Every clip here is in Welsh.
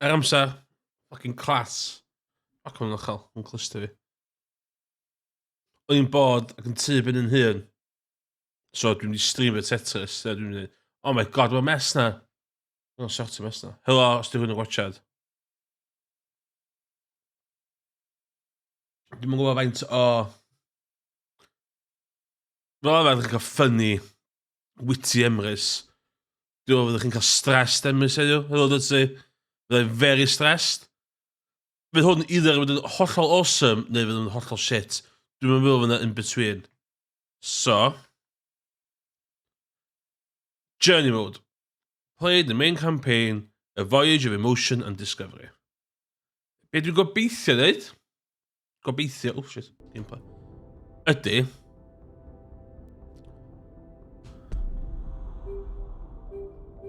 Ar amser, fucking class. Fuck o'n uchel, yn cluster fi. O'n i'n bod ac yn tu ben yn hun. So dwi'n mynd i streamio Tetris. So dwi'n mynd i... Oh my god, mae'n mess na. Mae'n sort o mess na. Helo, os di hwn yn watchad. Dwi'n yn gwybod faint o... Fel arfer, chi'n cael funny, witty Emrys. Dwi'n meddwl fyddwch chi'n cael stressed Emrys heddiw. Helo, dwi ti. Fyddai'n very stressed. Fydd hwn either yn mynd yn hollol awesome neu fydd yn hollol shit. Dwi'n meddwl fydd yna in between. So, Journey mode. Play the main campaign, a voyage of emotion and discovery. Be dwi'n gobeithio dweud, gobeithio, oh shit, gameplay, ydy,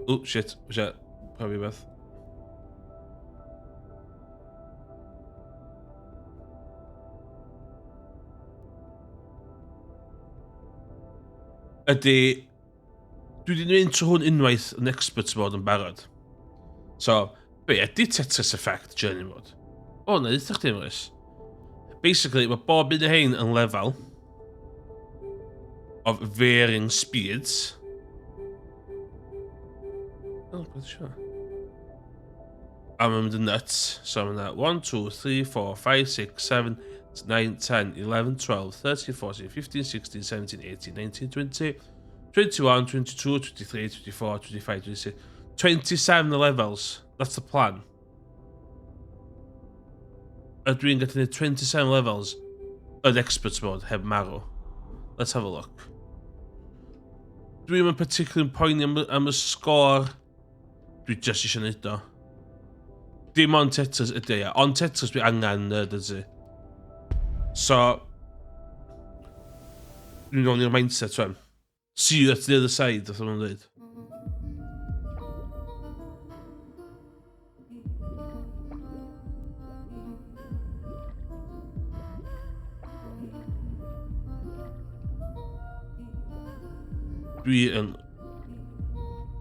oh shit, eisiau profi beth. Ydy, dwi wedi gwneud trwy hwn unwaith yn expert mode yn barod. So, be ydy Tetris Effect Journey Mode? O, na eitha chdi, Emrys. Basically, mae bob un o hein yn lefel of varying speeds. Oh, beth eisiau? A mae'n mynd yn nuts. So mae'n 1, 2, 3, 4, 5, 6, 7, 9, 10, 11, 12, 13, 14, 15, 16, 17, 18, 19, 20, 21, 22, 23, 24, 25, 26, 27 levels. That's the plan. Ydw i'n gallu gwneud 27 levels yn expert mode heb marw? Let's have a look. Dwi'n yn particularly poeni am, am y sgôr. Dwi just eisiau gwneud o. Dim ond Tetris ydy e. Ond Tetris dwi angen nerd ydy. So, dwi'n ôl i'r mindset rwan. See you at the other side, oedd nhw'n dweud. Dwi yn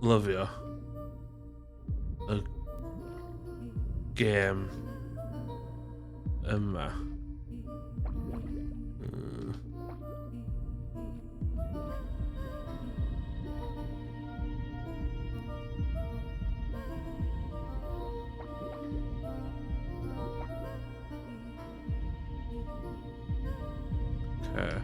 lyfio y gêm yma. Mm. Okay.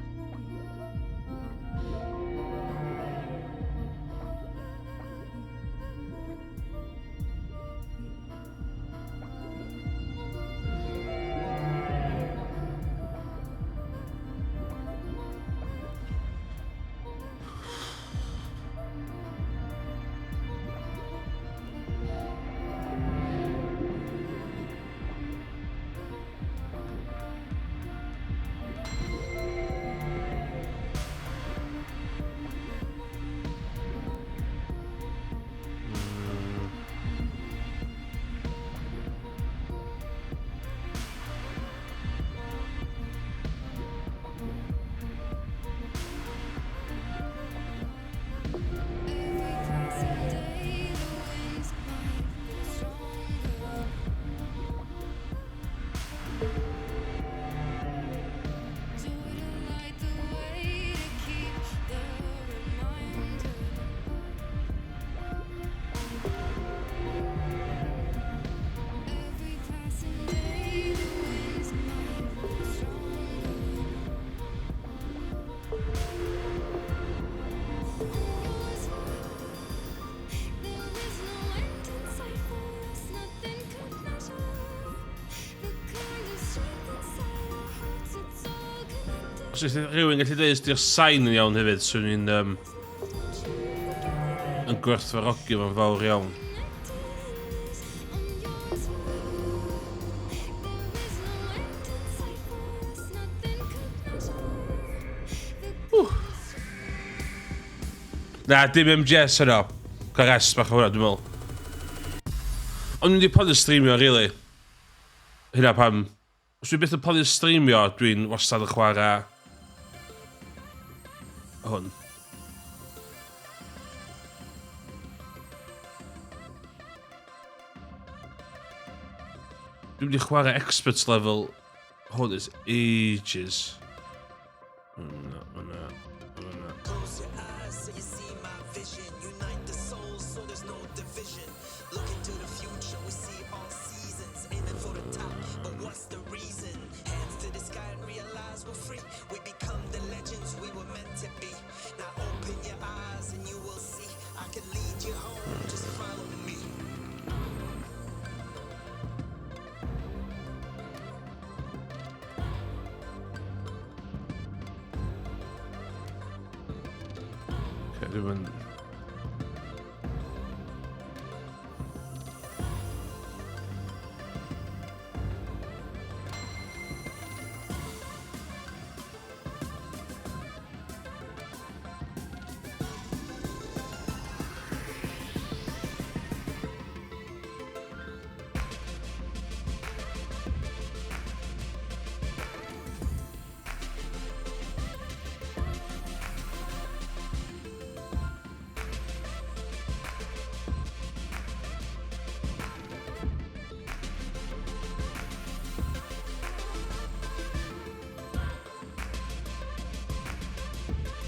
Os oes rhywun gallu dweud os di'r sain yn iawn hefyd, swn i'n um, yn gwerthfawrogi fo'n fawr iawn. Na, dim MGS yno. Cael rest bach o hwnna, dwi'n meddwl. Ond dwi'n di plannu streamio, really. Hynna pam... Os dwi byth yn plannu streamio, dwi'n wastad yn chwarae... Hwn. Dwi'n mynd i chwarae expert level hwn is ages. Na, na, na. Close your eyes so you see my vision. Unite the souls so there's no division. Look into the future, we see all seasons. Aiming for the top, but what's the reason? Hands to the sky and realize we're free. We become the legends we were meant to be. Now open your eyes and you will see. I can lead you home, just follow me. Okay, dwi'n mynd...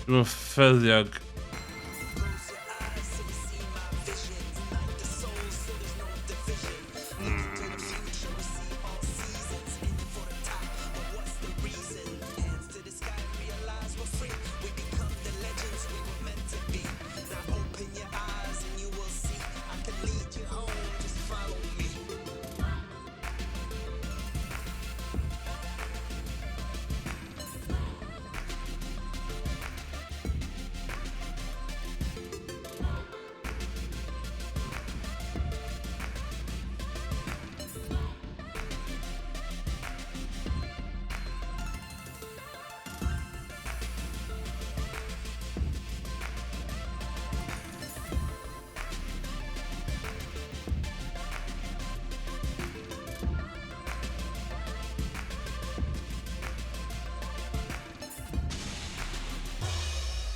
Dwi'n ffyddiog.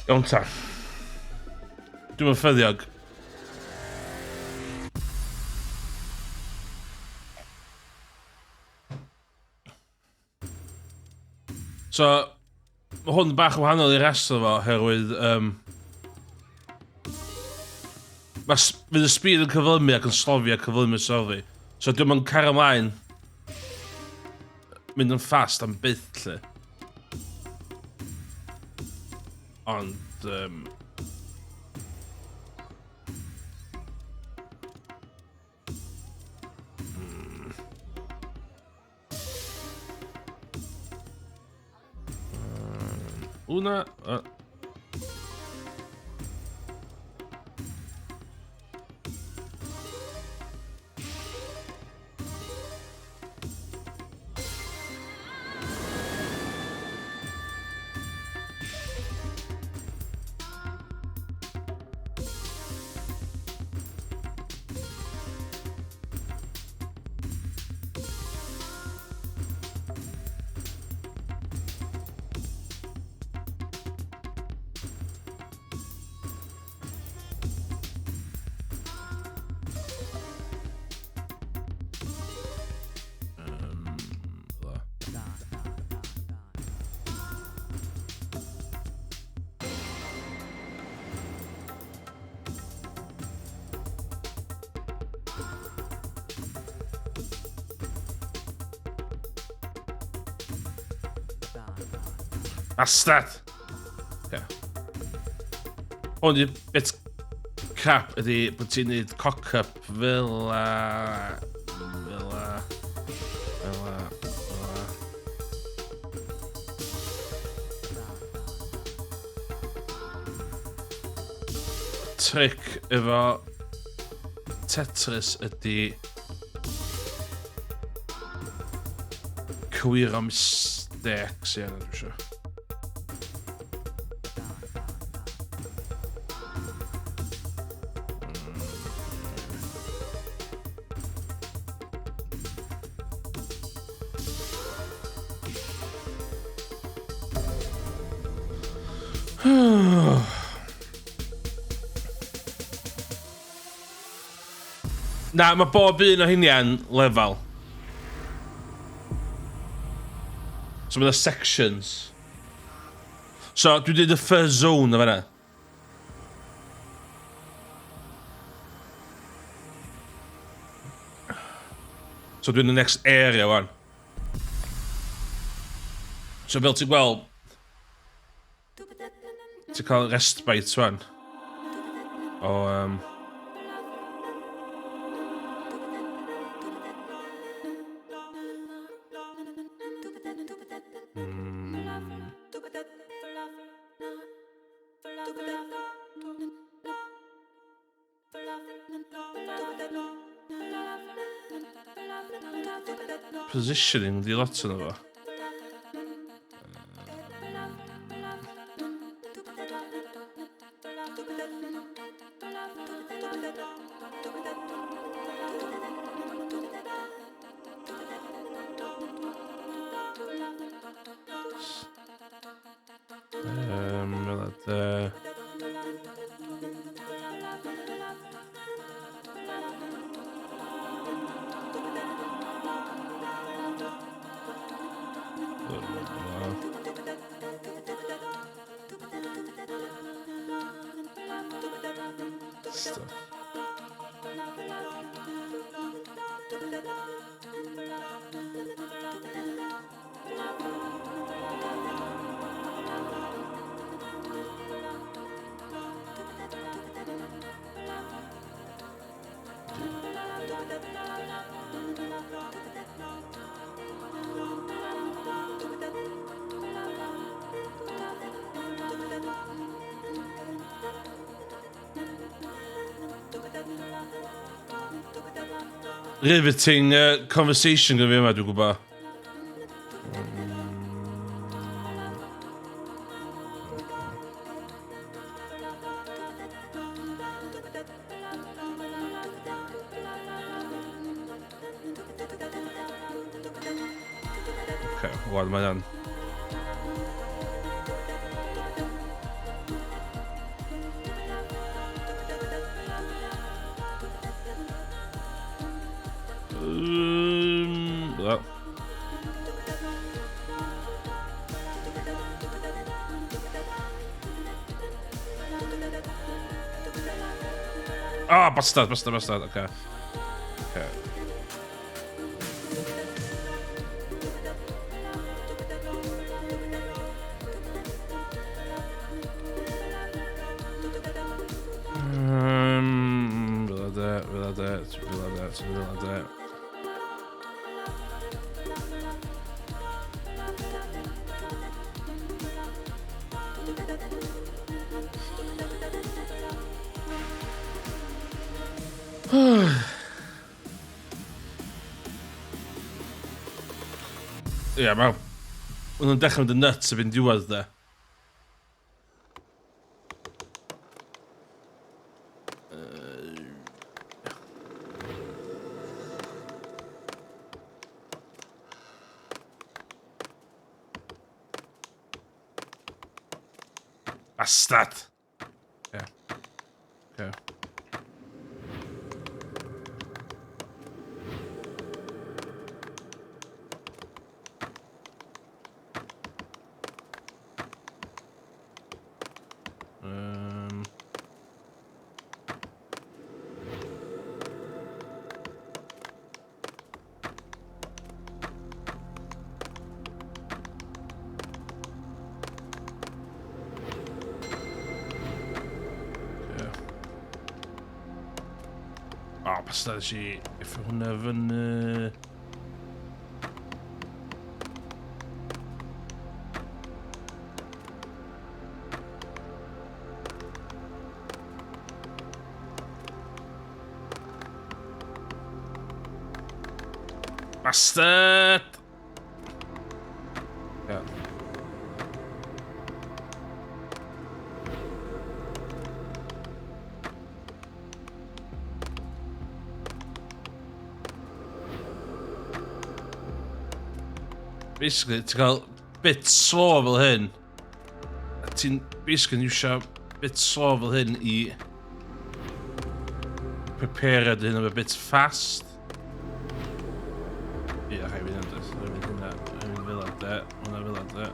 Iawn ta. Dwi'n yn ffyddiog. So, mae hwn bach yn wahanol i'r rest o fo, oherwydd... Um, mae fydd y speed yn cyflymu ac yn slofi a cyflymu slofi. So dwi'n yn cario ymlaen mynd yn fast am byth, lle. Ond... Una... Bastard! Okay. Hwn di bit crap ydi bod ti'n neud cock-up fel a... fel a... fel a... fel a... Trick efo Tetris ydi cywiro mistakes, ie, dwi'n siŵr. Na, mae bob un o hynny'n lefel. So mae 'na sections. So dwi 'di neud y first zone yn fanna. So dwi'n y next area wan. So fel ti'n gweld, ti'n cael respite wan. O, um, Positioning di lot yna fo. Fel de. Stuff. Riveting conversation gyda fi yma, dwi'n gwybod. Okay, wan mae hwnna'n... Well. Ah, oh, bastard, bastard, bastard, okay. Okay. Fel de, fel de, fel de, fel de. Ie, yeah, mae... Maen nhw'n dechrau mynd yn nuts erbyn diwedd, de. Bastard! Yeah. Okay. Yeah. Oh, bastard, nes i effio hwnna fyny. Bastard! Yeah. Basically, ti'n cael bit slow fel hyn. A ti'n basically yn iwsio bit slow fel hyn i prepare dy hyn am a bit fast. Ie, rhaid fi hynna, rhaid fi hynna, rhaid fi fel de. de. Hwnna fel de.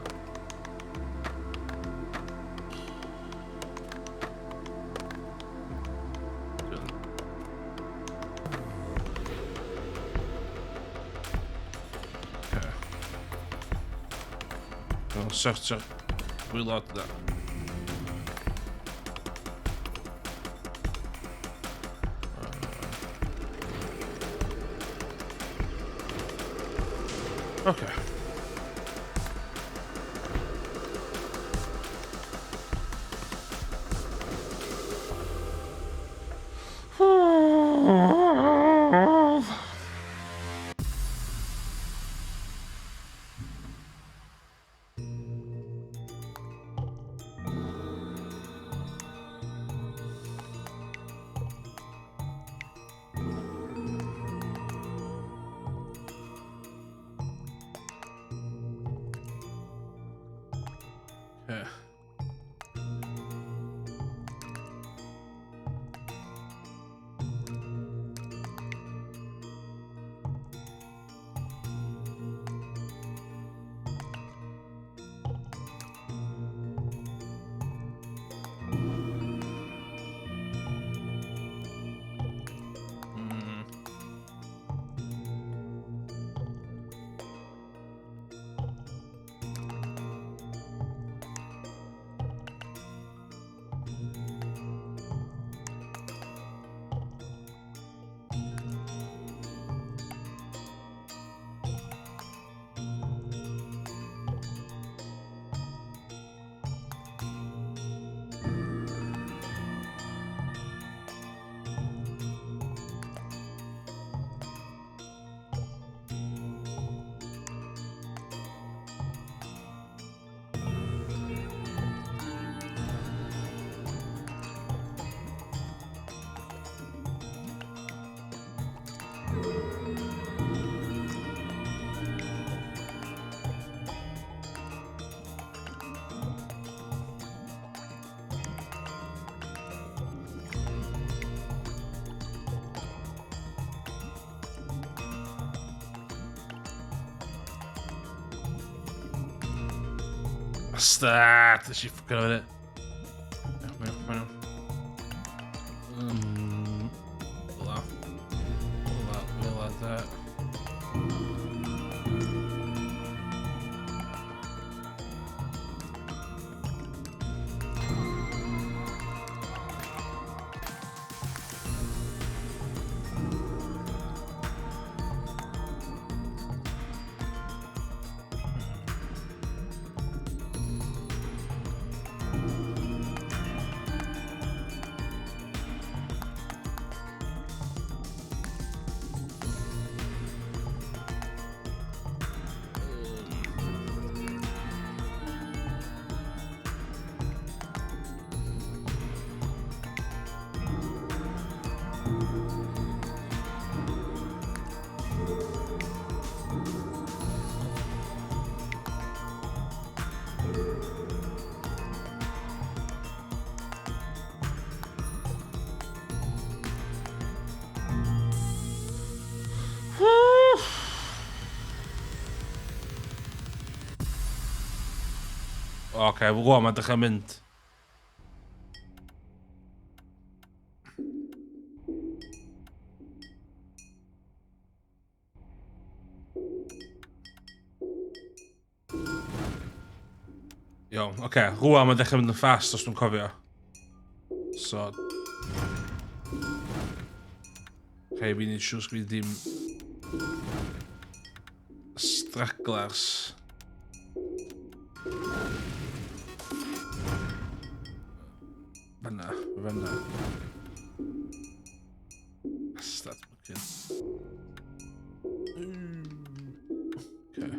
Sortio gwaelod na. Okay. Yeah. Bastard! Nes i ffwcio fyny. Fel la, de. Oce, okay, mae'n dechrau mynd. Iawn, oce. Okay. Rwan mae'n dechrau mynd yn fast os dwi'n cofio. So... Rhaid fi wneud siŵr sgwyd ddim stragglers. Fanna, fanna. Bastard, fucking. Okay.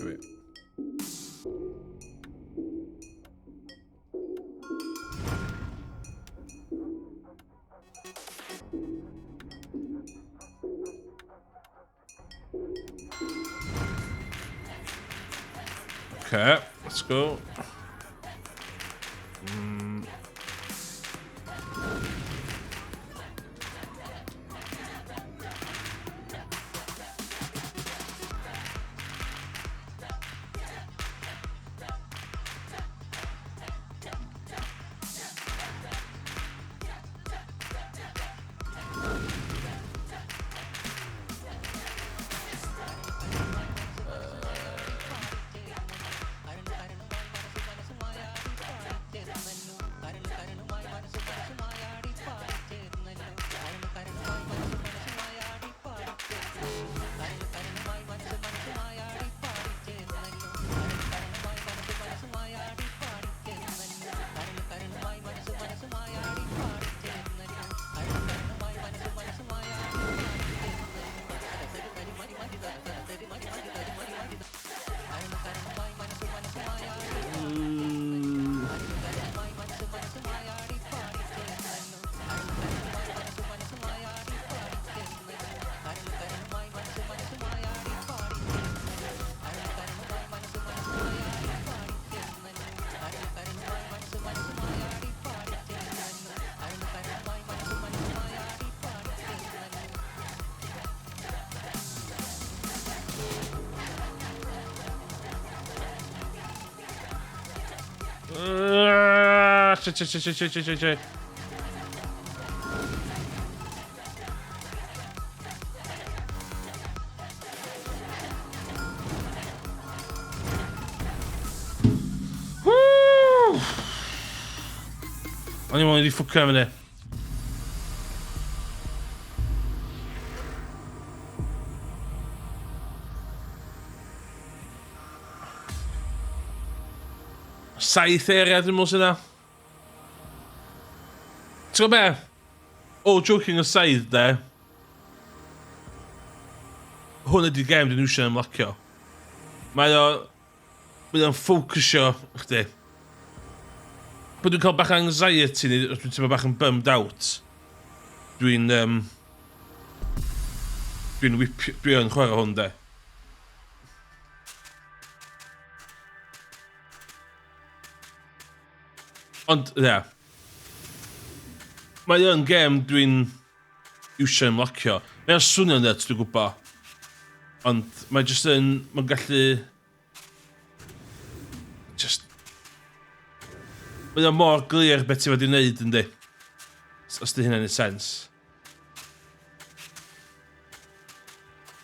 Wait. Okay, let's go. Shit, shit, shit, shit, shit, shit, shit. Woo! O'n i'n meddwl i ffwcio am hynny. Saith area dwi'n meddwl sy'n na. Ti'n gwybod be? All joking aside, de. Hwn ydy'r gem dwi'n iwsio ymlacio. Mae o... Mae o'n ffocysio chdi. Pan dwi'n cael bach anxiety neu os dwi'n teimlo bach yn bummed out, dwi'n... Um, dwi'n whipio... Dwi yn chwarae hwn, de. Ond, ie. Yeah. Mae o'n gem dwi'n iwsio ymlacio. Mae o'n swnio'n nuts, dwi'n gwybod. Ond mae jyst yn... Mae'n gallu... Just... Mae o'n mor glir beth ti wedi wneud, yndi? Os di hynna'n neud sens.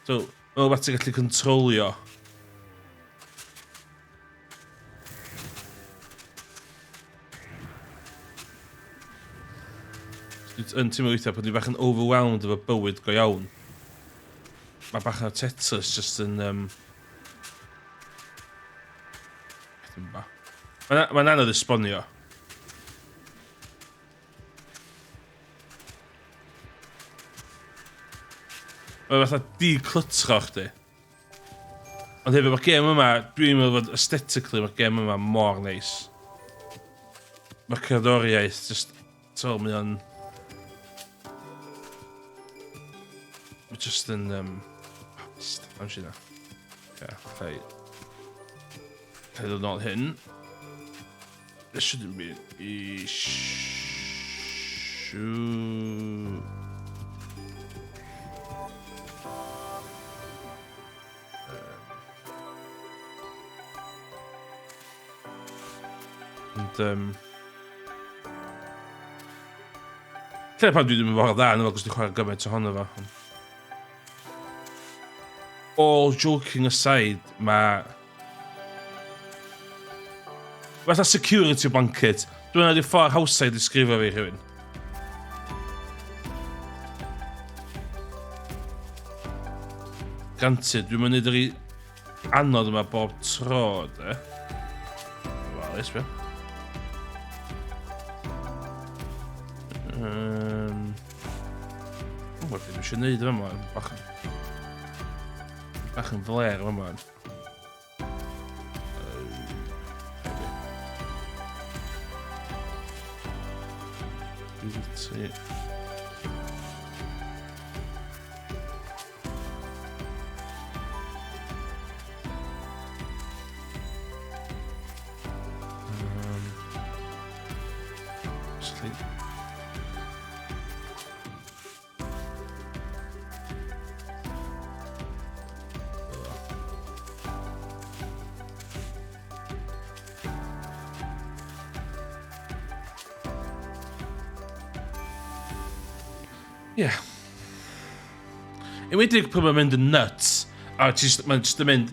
So, mae'n rhywbeth ti'n gallu controlio. Yn teimlo weithiau pan dwi bach yn overwhelmed efo bywyd go iawn. Mae bach o Tetris just yn... Um... Mae'n ma anodd esbonio. Mae fatha decluttro chdi. Ond hefyd, mae'r gêm yma, dwi'n meddwl fod aesthetically mae'r gêm yma mor neis. Mae'r cerddoriaeth, just, so, mae o'n... Mae just yn... Um, oh, am sy'n na. Yeah, allai... Allai ddod nôl hyn. This shouldn't be an issue. Ond, um, Lle pan dwi ddim yn mor dda yn efo, cos dwi'n chwarae gymaint ohono fo. All joking aside, mae Fatha security blanket. Dwi'n meddwl ffordd hawsa i ddisgrifio fi rhywun. Granted, dwi'n mynd yr anodd yma bob tro, de. Wel, es be. Um, o, beth dwi'n eisiau gwneud yma, bach, bach yn fler yma. Ti. Sleep. Ie. Yeah. Enwedig pan mae'n mynd yn nuts, a mae'n just yn mynd...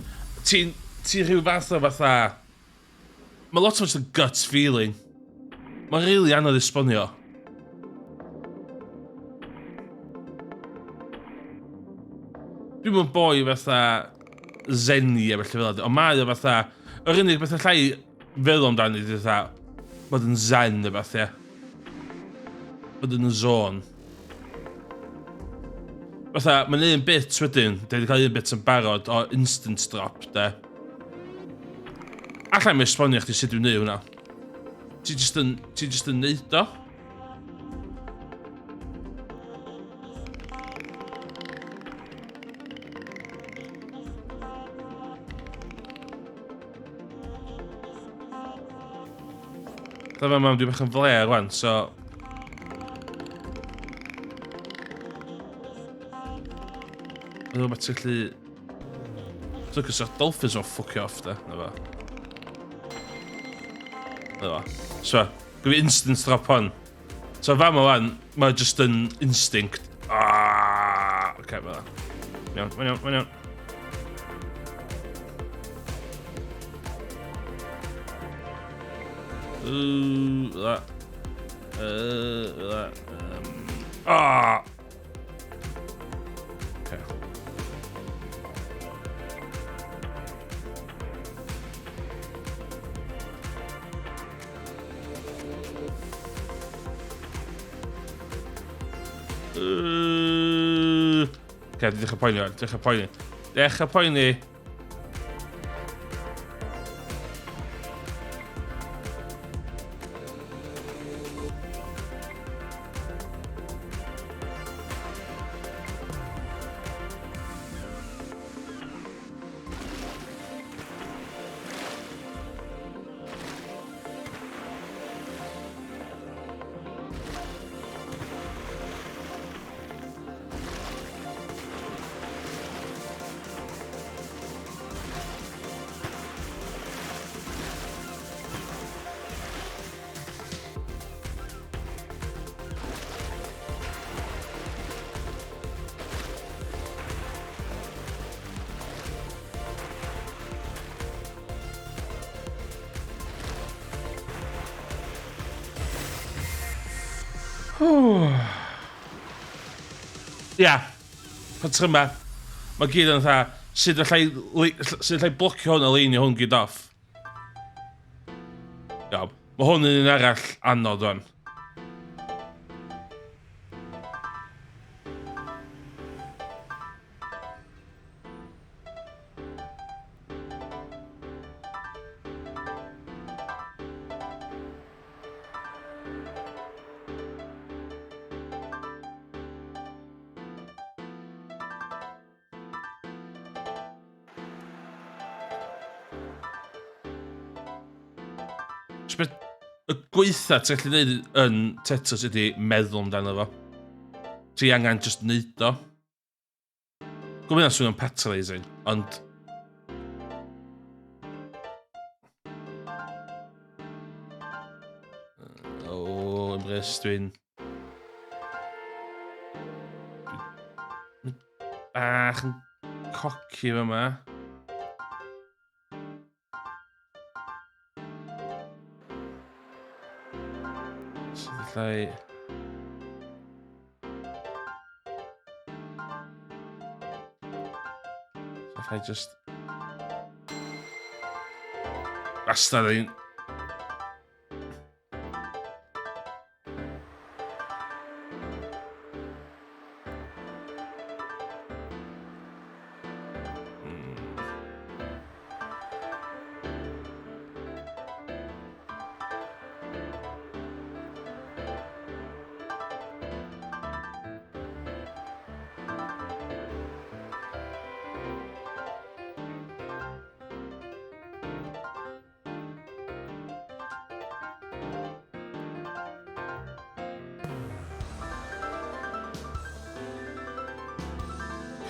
Ti'n ti rhyw fath o fatha... Mae lot o just yn gut feeling. Mae'n rili really anodd esbonio. Dwi'm yn boi fatha zenny a felly fel ond mae o fatha, yr unig beth allai feddwl amdano ydy fatha, bod yn zen neu beth, ie. Bod yn y zone. Fatha, mae'n un bit wedyn, dwi wedi cael un bit yn barod o instant drop, de. Alla i'm esbonio chdi sut dwi'n neud hwnna. Ti jyst yn, ti jyst yn neud o. Dyma mam, dwi bach yn fler rwan, so... Dwi'n meddwl ti'n gallu... Dwi'n gallu dolphins o'n ffwcio off, da. Na fo. Na fo. So, Gwyd fi instant drop hon. So fama wan, mae just yn instinct. Ah, oce, okay, mae Iawn, mae'n iawn, mae'n iawn. Ooh, that. That. Ah! Okay. Okay, dechrau poeni, dechrau poeni. Dechrau poeni. Ia, patryma. Mae gyd yn fatha, sut allai, sut allai blocio hwn a leinio hwn gyd off? Iawn. Mae hwn yn un arall anodd o'n. Y gweitha ti'n gallu neud yn Tetris ydy meddwl amdano fo. Ti angen just neud o. Gwybod hynna'n swnio'n patronising, ond... O, oh, Emrys, dwi'n... Bach yn coci fe yma. So allai... So allai just... Bastard ein...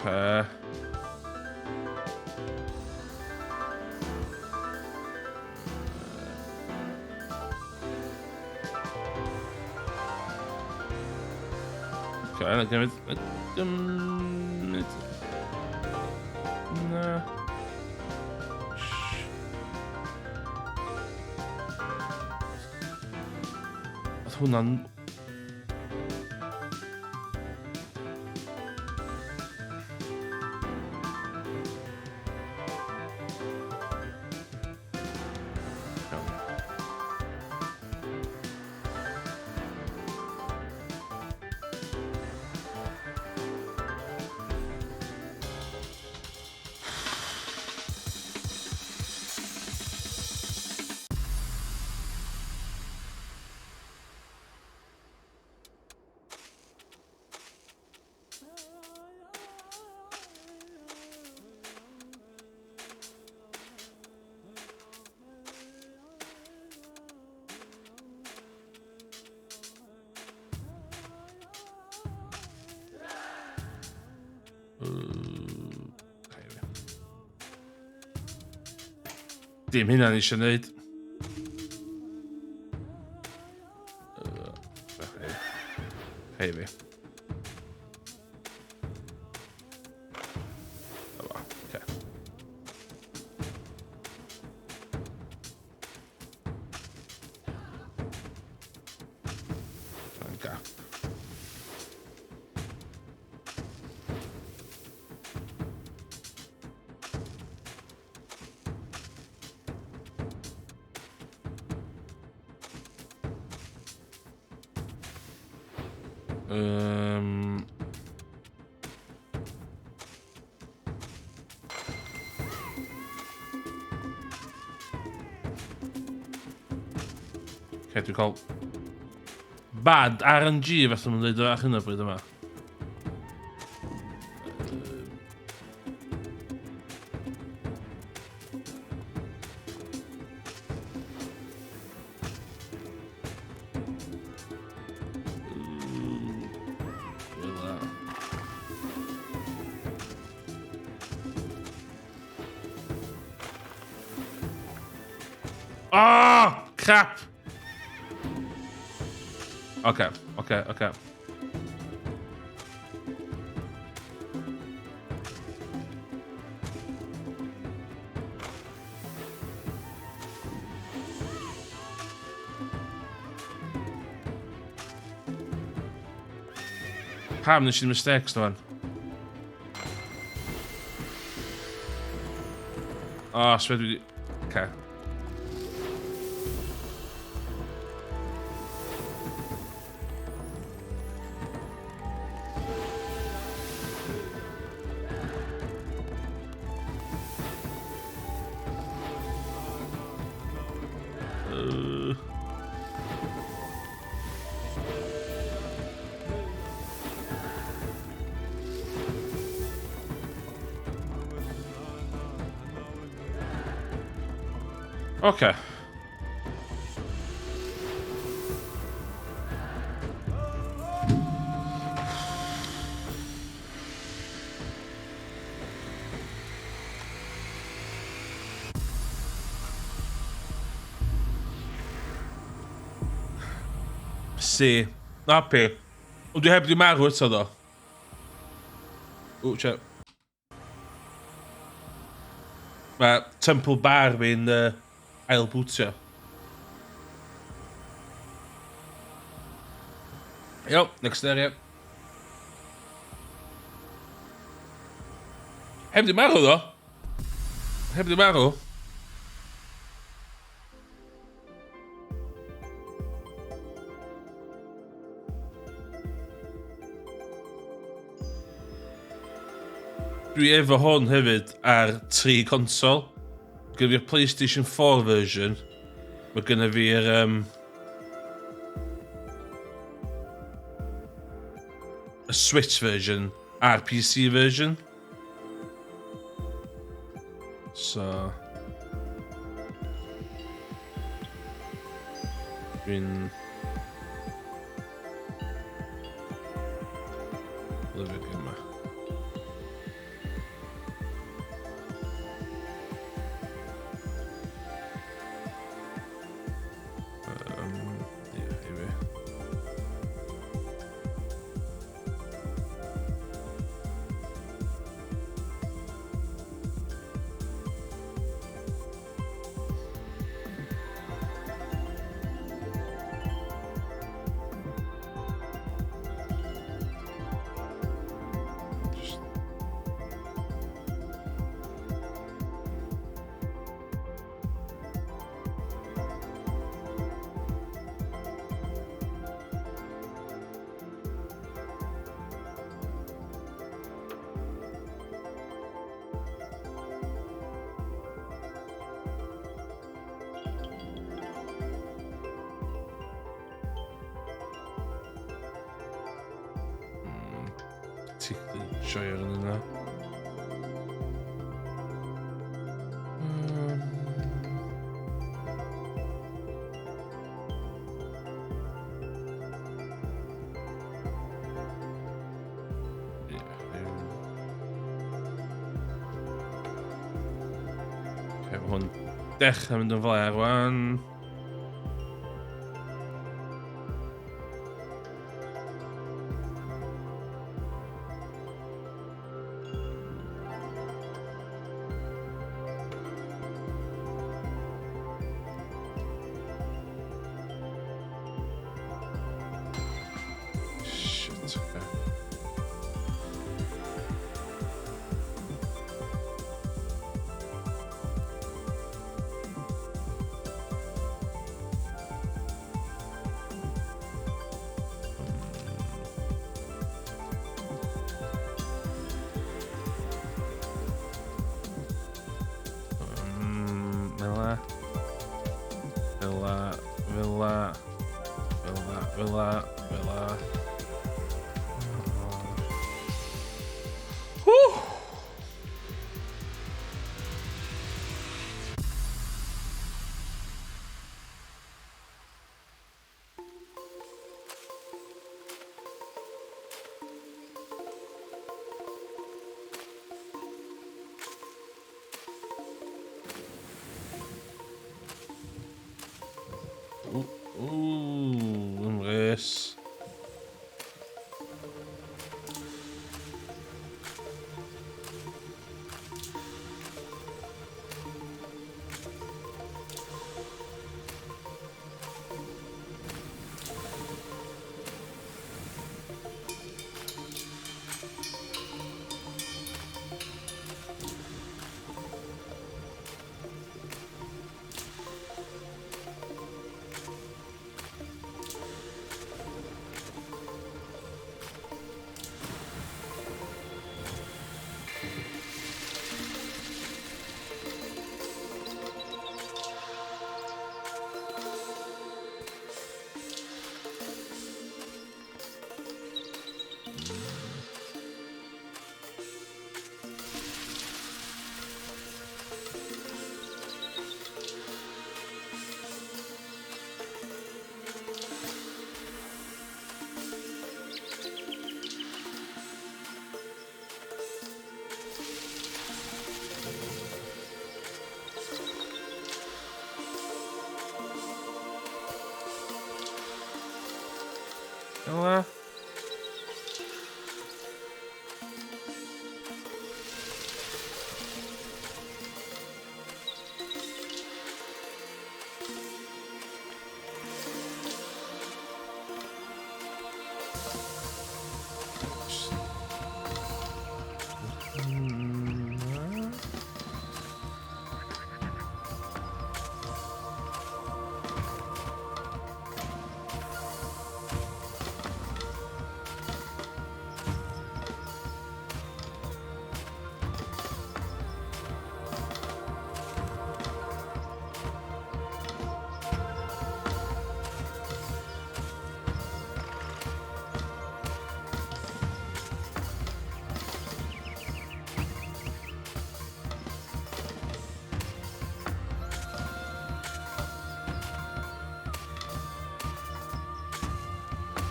Okay. Okay, na gymryd... Gymryd... Na. Oedd hwnna'n... Dim hynna ni eisiau gwneud. Hei fi. Dyma, oce. Mae'n gap. Okay, dwi'n cael bad RNG fath o'n dweud ar hyn o bryd yma. Ah, oh, crap! Okay, okay, okay. Pam nes i mistakes na fan? O, oh, sbeth dwi... Okay. Okay. C. Na P. Ond dwi heb di marw eto ddo. Ww, che. Mae Temple Bar fi'n ail-bwtio. Iawn, next area. Heb di marw ddo. Heb di marw. Dwi efo hwn hefyd ar tri consol. Gyda fi'r PlayStation 4 version. Mae gyda fi'r... y Switch version a'r PC version. So... Dwi'n... Lyfio'r gêm yma. Yeah, here we Just... Particularly joio'r un yna. Okay, mae hwn dechrau mynd yn flaen rwan. Right, okay. Fela. Fela. Fela. Fela. Fela. Fela. Whew! Ooh, ymrys. Fel 'la.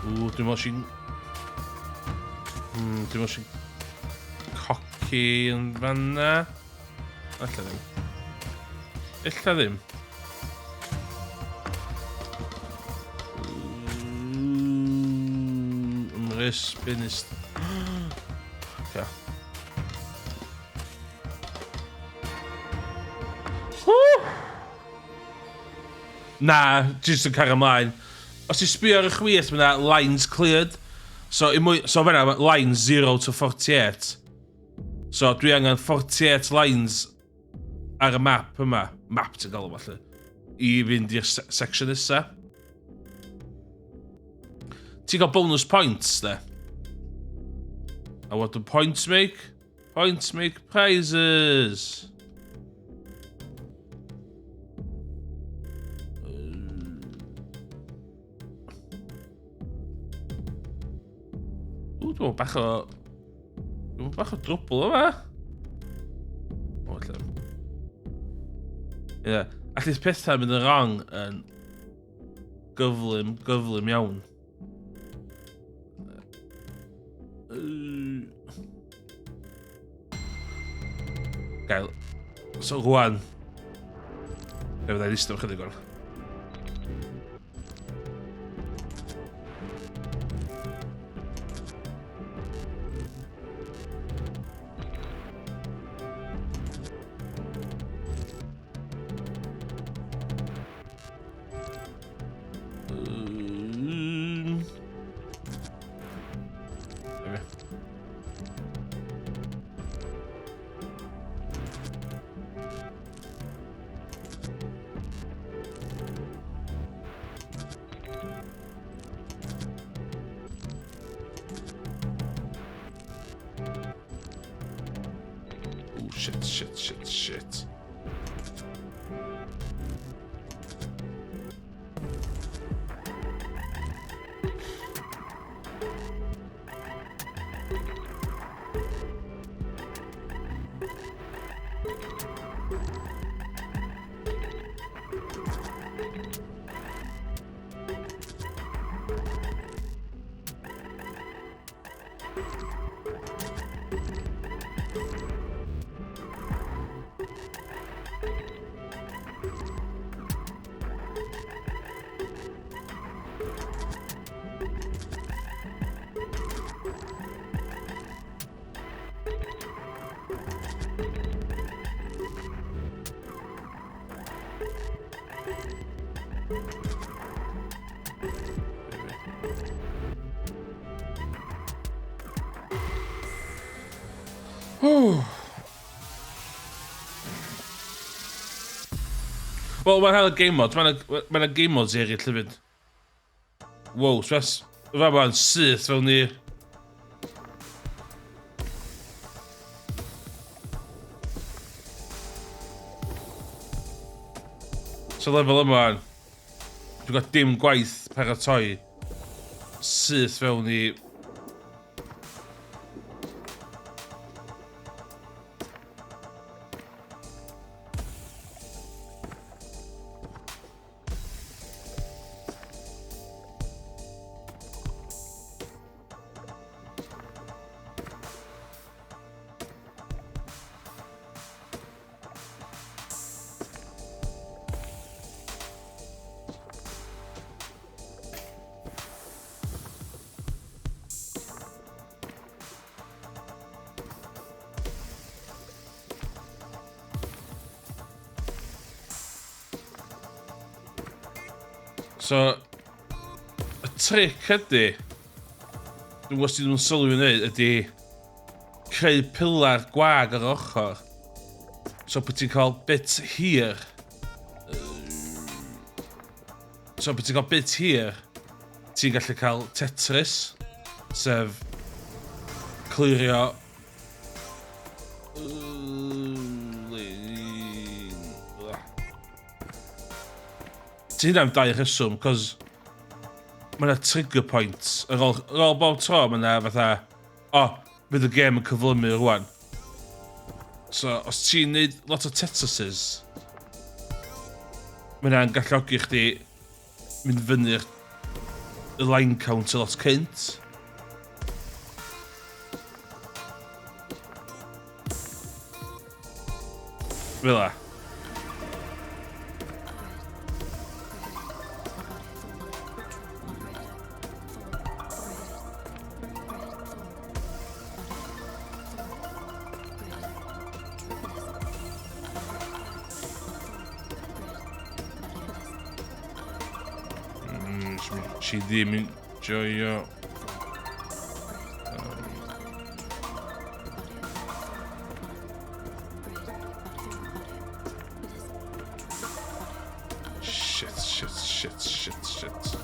Ww, dwi'n meddwl sy'n... Dwi'n meddwl sy'n coci yn fanna. Alla ddim. Ella ddim. Ymrys, benist. Okay. Na, jyst yn cario ymlaen. Os ti'n sbio ar y chwith, mae yna lines cleared. So, i mwy, so fan'na, ma' lines 0 to 48. So, dwi angen 48 lines ar y map yma. Map ti'n galw falle. I fynd i'r section nesa. Ti'n cael bonus points, de. A what do points make? Points make prizes. Ww, dwi'n meddwl bach o... Dwi'n meddwl bach o drwbl yma. O, lle. Ie, yeah. Allith pethau mynd yn wrong yn gyflym, gyflym iawn. Gael. So rwan. Fe fydda i ddisteb chydig o'r. Shit, shit, shit, shit. Wel, mae'n rhan o game mods. Mae'n ma game mods eraill hefyd. Wow, stress. Fa ma'n syth fewn i... So lefel yma, dwi'n gwybod dim gwaith paratoi syth fewn i So, y tric ydy, dwi'n gwybod os ti'n sylwi yn neud, ydy creu pilar gwag ar ochr. So, bod ti'n cael bit hir. So, bod ti'n cael bit hir, ti'n gallu cael Tetris, sef clirio Ti hynna am dau rheswm, cos mae yna trigger points. Ar ôl, ar ôl bob tro, mae yna fatha, o, oh, fydd y gêm yn cyflymu rwan. So, os ti'n neud lot o Tetrises, mae yna'n galluogi chdi mynd fyny'r line count a lot cynt. Fel la. Si ddim yn joio. Shit, shit, shit, shit, shit.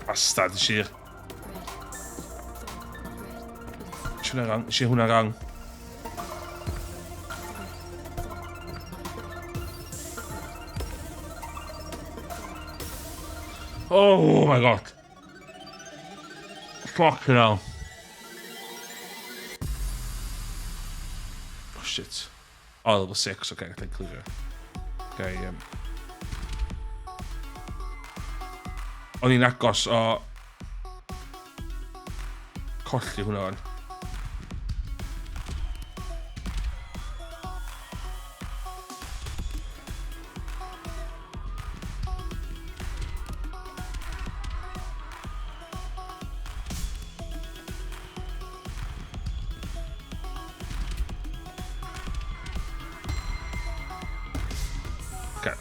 Bastard, sir. Hwnna wrong, eisiau hwnna wrong. Oh my god. Fucking hell. Oh shit. Oh, level 6, okay, gallu clirio. Okay, O'n i'n agos o colli hwnna o'n. Okay.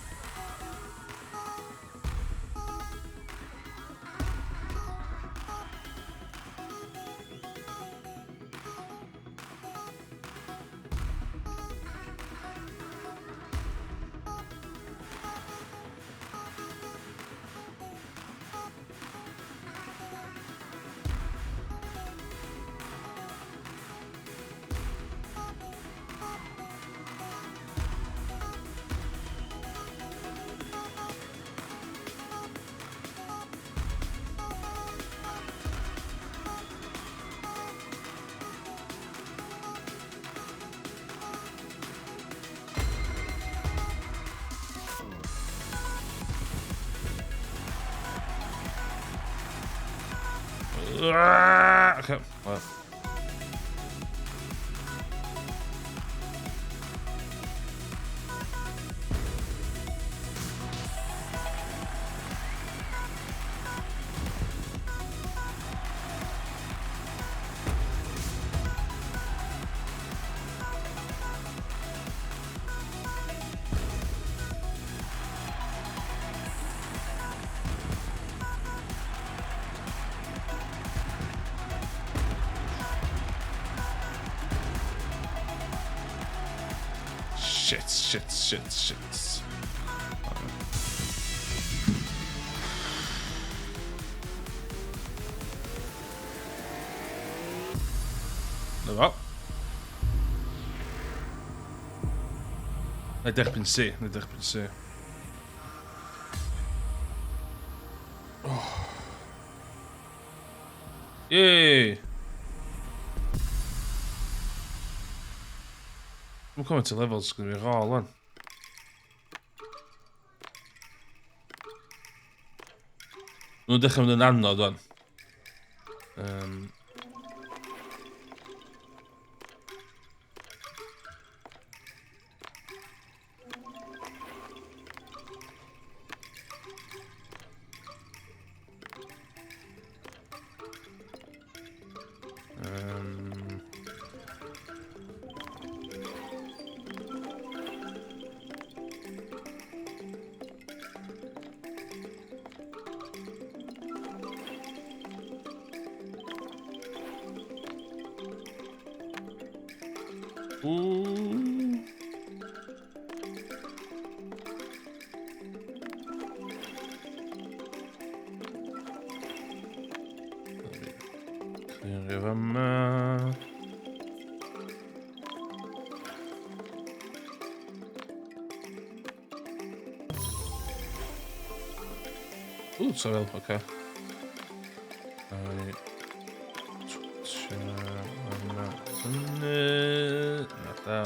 Okay. Well. Shit, shit, shit, shit. Na fo. Na i derbyn C, na i derbyn C. Oh. Yay! Dwi'n cymaint o levels gyda fi rôl lan. Nhw'n dechrau mynd yn anodd wan. Ooh. Clirio fyma. Ooh, sorry, okay. Na da.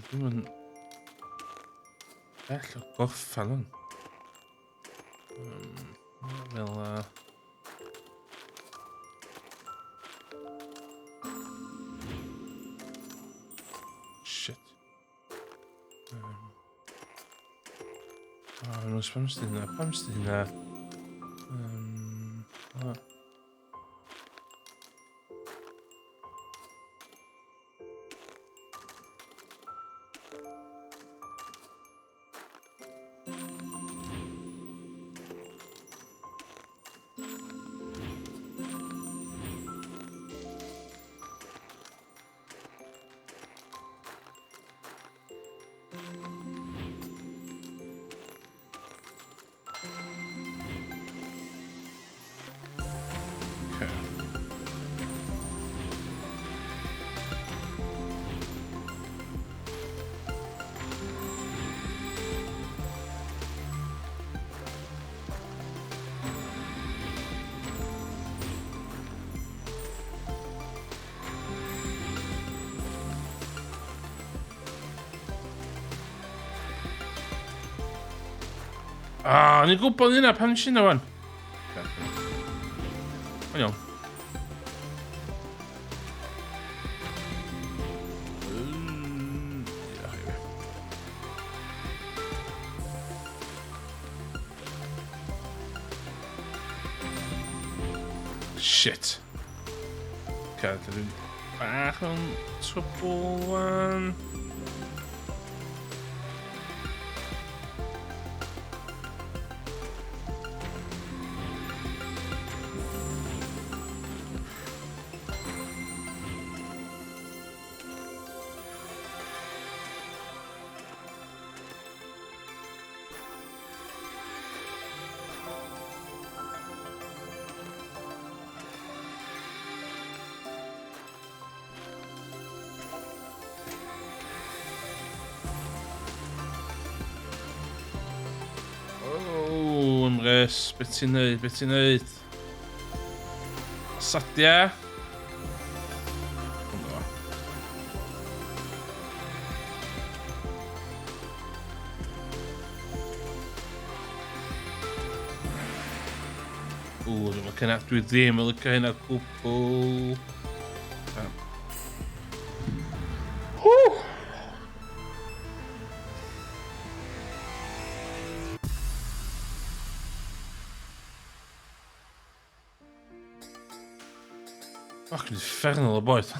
Dwi'm yn bell o gorffan hwn. Fel Shit. Oh, no, pam sydd hynna? Pam sydd hynna? Ah, ni'n gwybod hynna pan nes i hynna wan. Mae'n iawn. Shit. Okay, dwi'n bach yn trwbl wan. Oh, Emrys, beth ti'n neud, beth ti'n neud? Sadia? Hwnnw. Ww, dwi'n licio hynna. Dwi ddim yn licio hynna gwbl. Ww! Fucking infernal o boeth.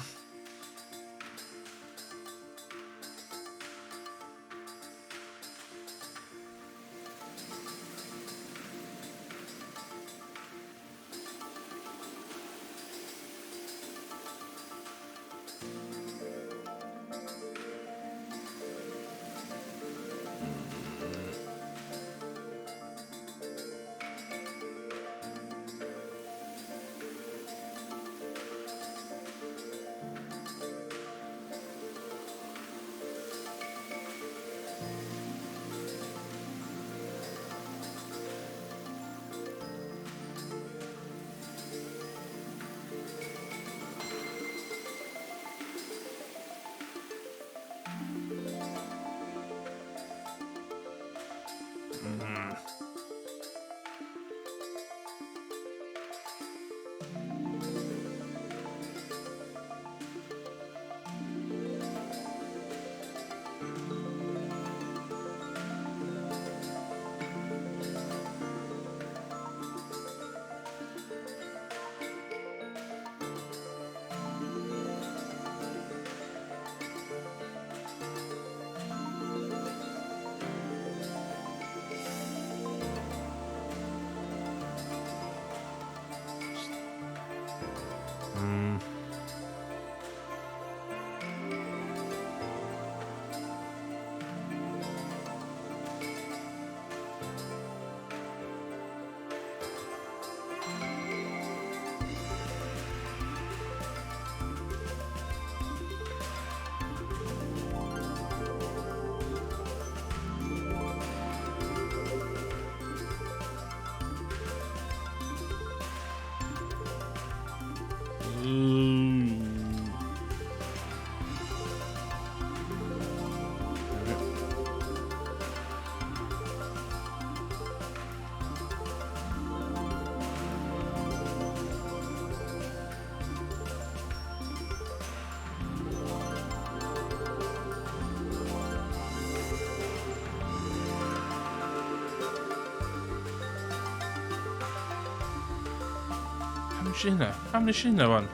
Pam nes i hynna? Pam nes i hynna wan?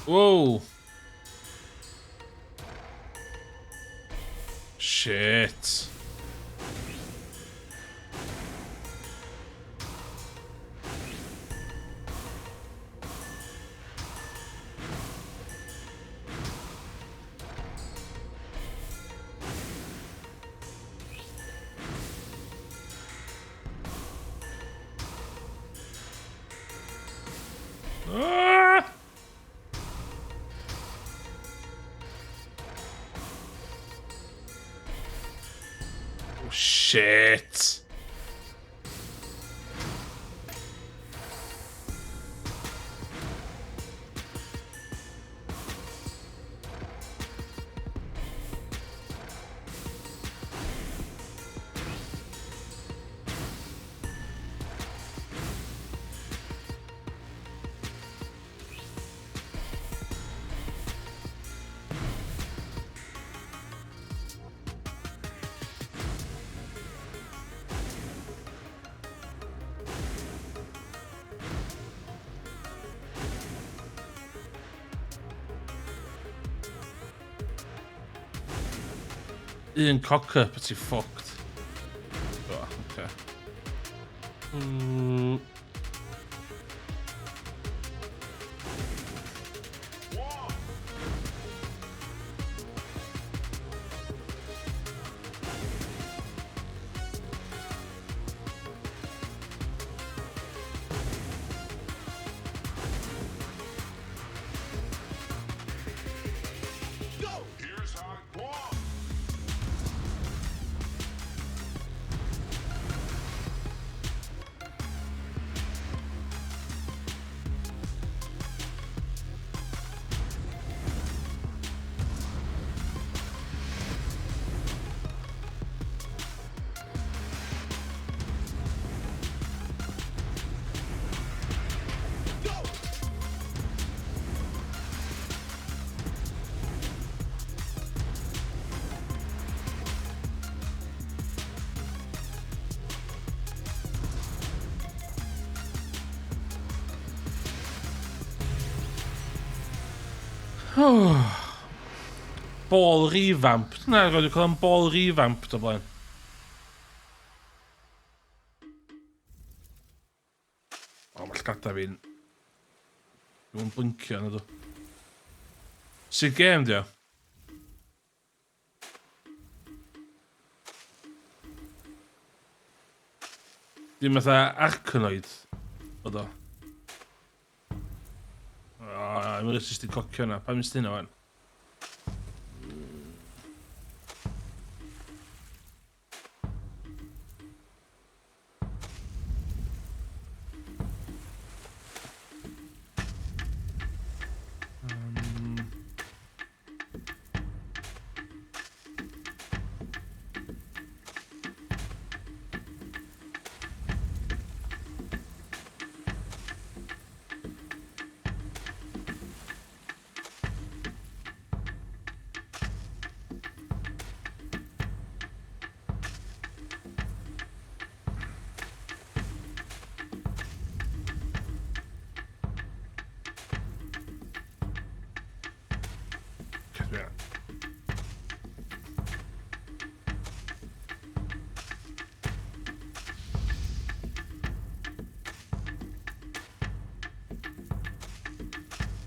Whoa! Shit. Ah! Shit. Un cock up a ti fucked. Oh, okay. Ball revamp. Na, roedd wedi cael am ball revamp o blaen. O, mae llgada fi'n... Dwi'n blincio na dw. Sut gêm di o? Dim fatha Arkanoid, oedd o. O, I'm jyst i cocio yna. Pam ysdi hynna wan?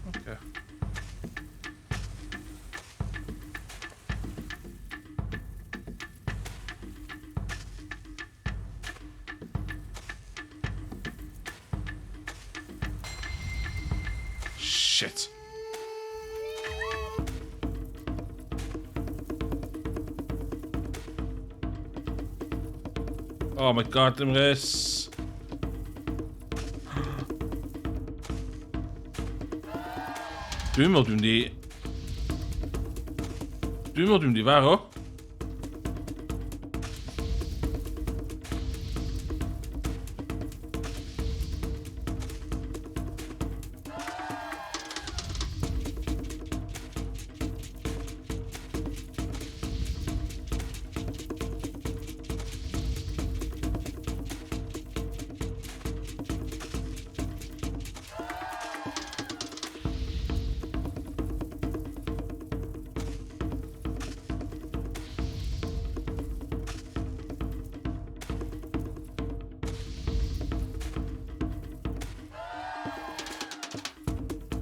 Okay. Shit. Oh my god, dim res. Dwi'n meddwl dwi'n di... Dwi'n meddwl dwi'n di farw.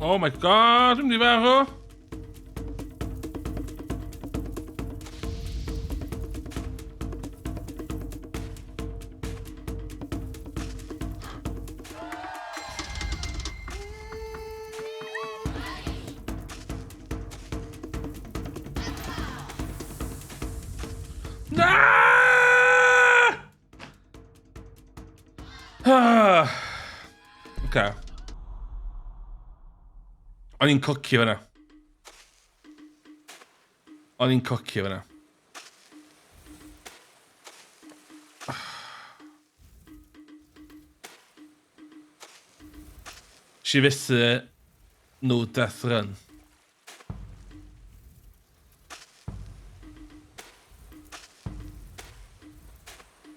Oh my god, dwi'n mynd i farw! Na! Oce. O'n i'n cocio fyna. O'n i'n cocio fyna. Si fethu no death run.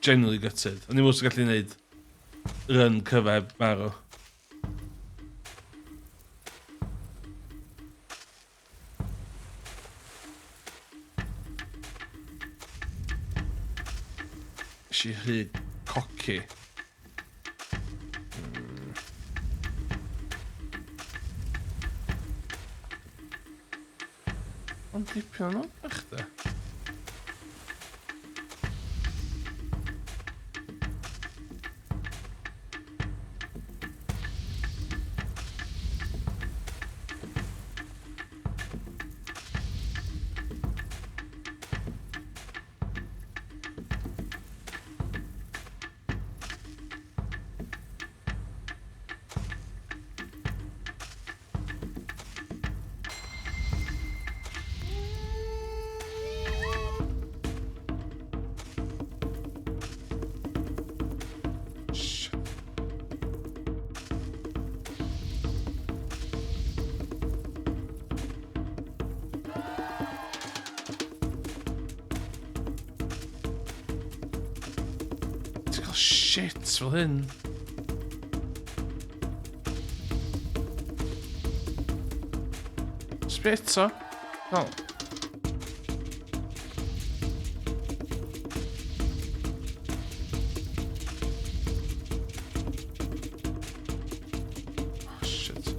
Genuinely gutted. O'n i'n meddwl gallu gwneud run cyfa heb marw. Nes i rhy cocky. Ond dipyn o'n bach de. Shit. Ti'n cael shit fel hyn. Sbio eto. Oh. Oh, shit.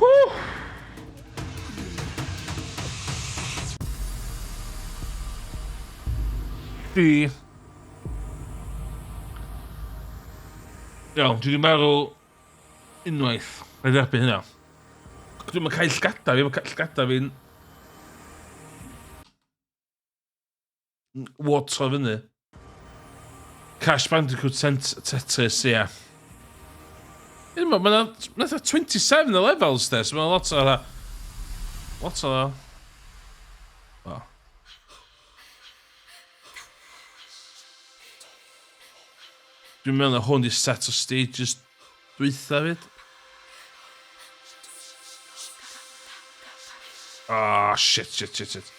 Whew! Di. Iawn, dwi wedi marw unwaith. Rhaid erbyn hynna. Dwi'n mynd cael llgada fi, mae llgada fi'n water fyny. Crash Bandicoot Tetris, ie. Yeah. Mae yna 27 o levels, de, so mae'n lot o... Lot o... Oh. Dwi'n meddwl na hwn di set o stages dwytha fyd. Ah, oh, shit, shit, shit, shit.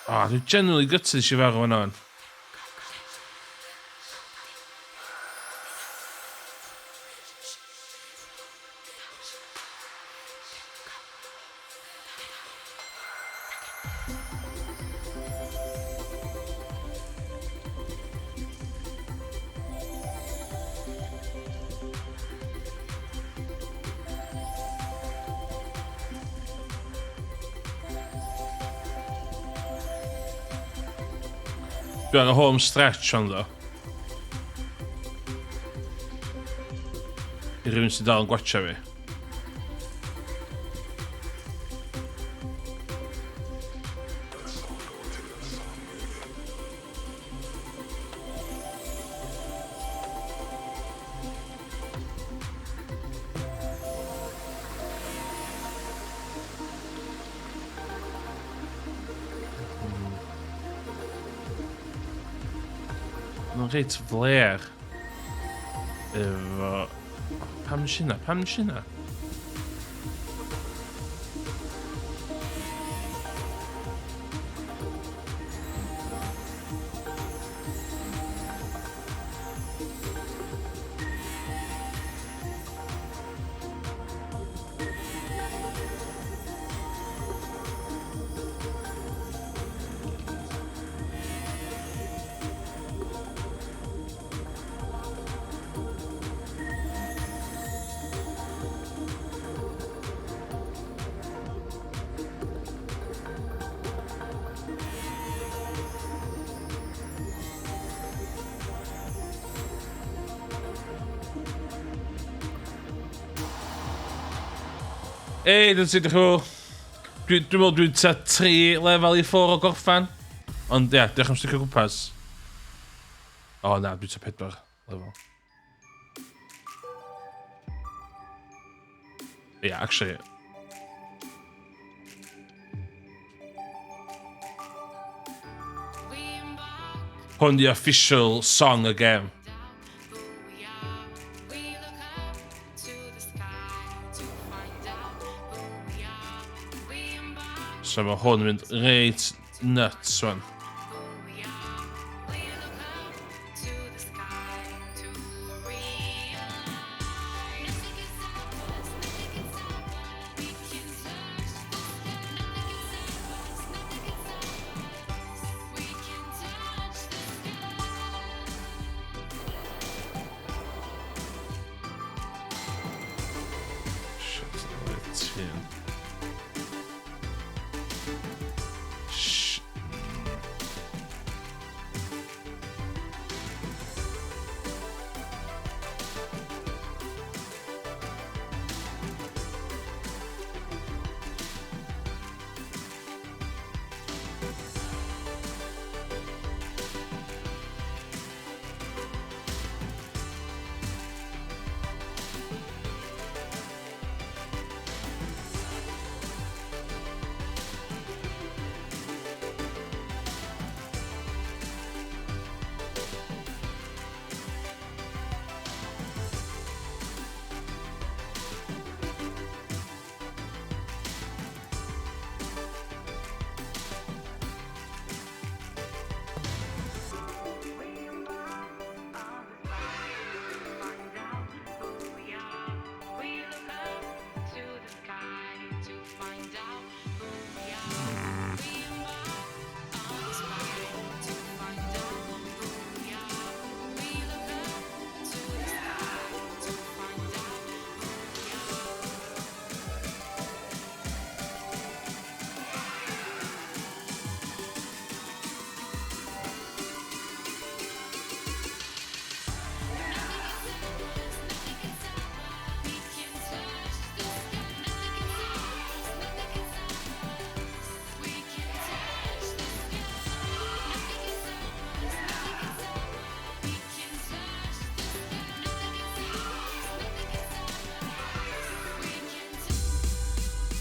Ah, dwi'n genuinely gutted eisiau farw yna. Dwi ar y home stretch ond ddo. I rhywun sy'n dal yn gwatcha fi. Maen nhw'n reit fler. Efo... Pam nes i hynna? Pam nes i hynna? Ei, dwi'n sut ydych chi? Dwi'n dwi meddwl dwi'n tua 3 lefel i ffwrdd o gorffan. Ond ia, yeah, diolch am sticio gwmpas. O na, dwi'n tua 4 lefel. Ia, yeah, actually... Hwn di official song y gem. So mae hwn yn mynd reit nuts wan. Shit, tin. Sh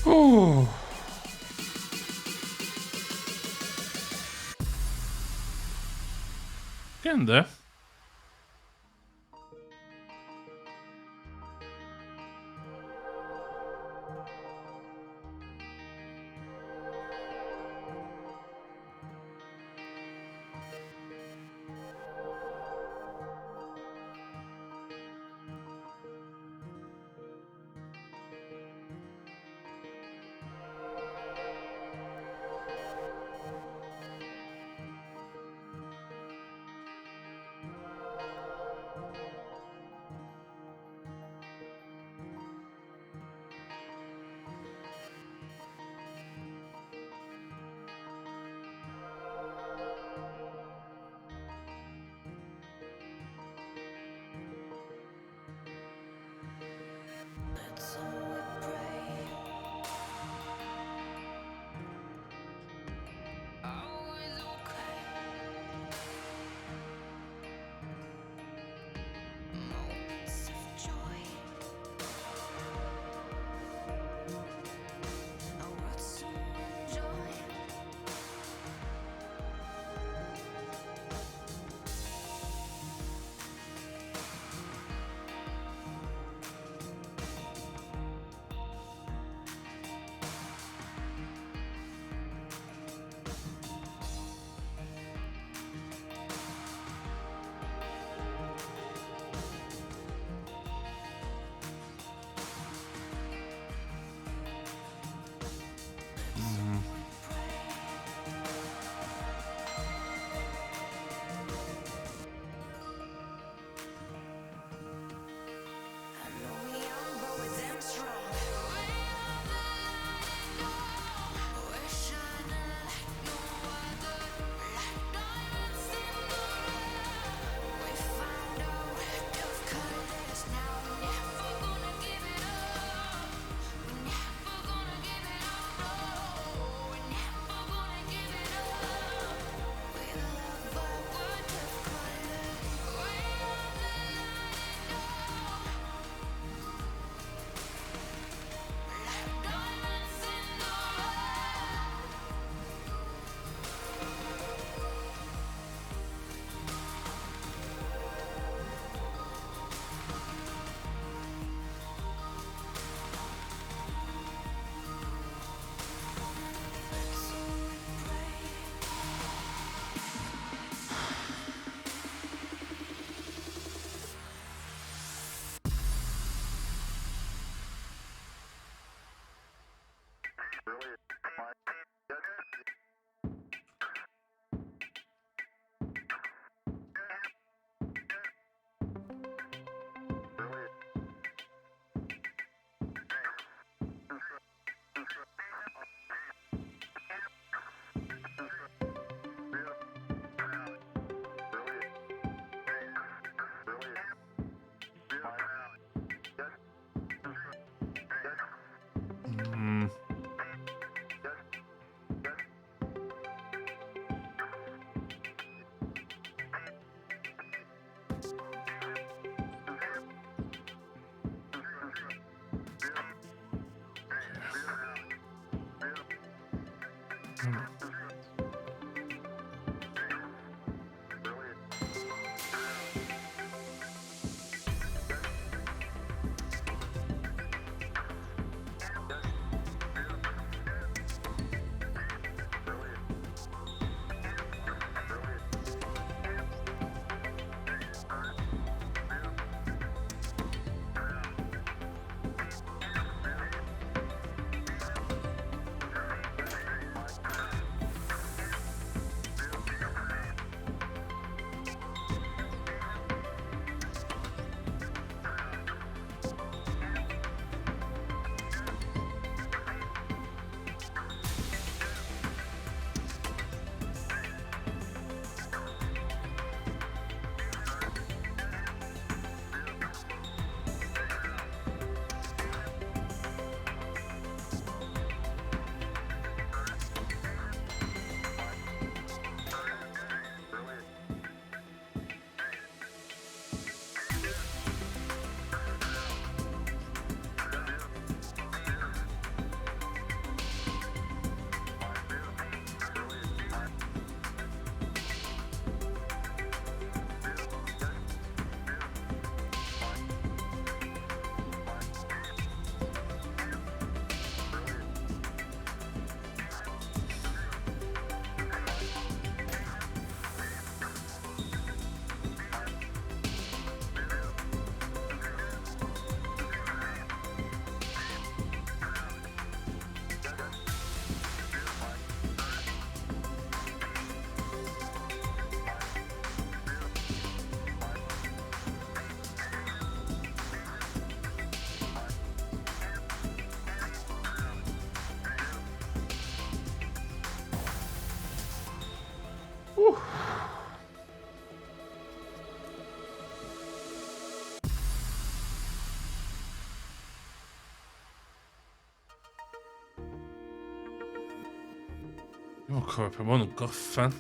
Ooh. Getting there. Dwi'n cofio pan ma' hwn yn gorffen.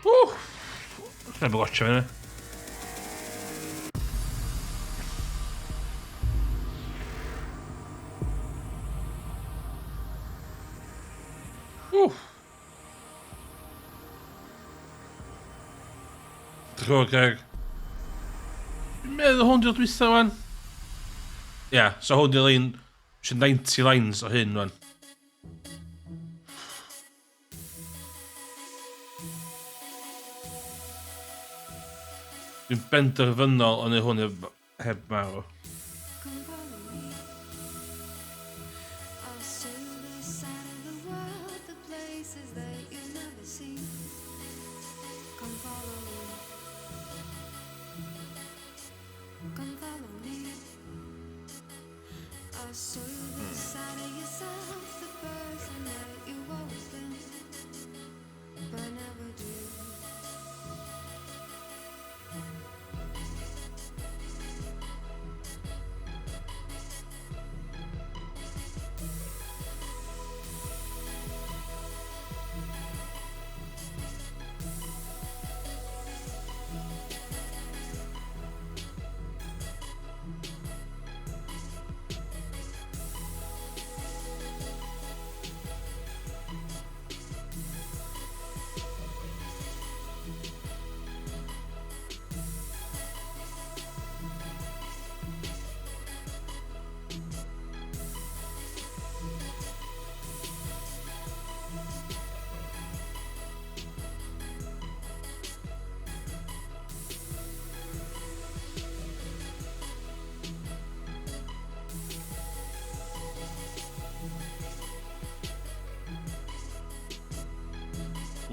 Ww! Rhaid bod watcha fe. Drwg ag... Dwi'n meddwl hwn di'r dwytha wan. Ia, yeah, so hwn di'r un... 90 lines o hyn wan. Dwi'n benderfynol o neud hwn heb marw.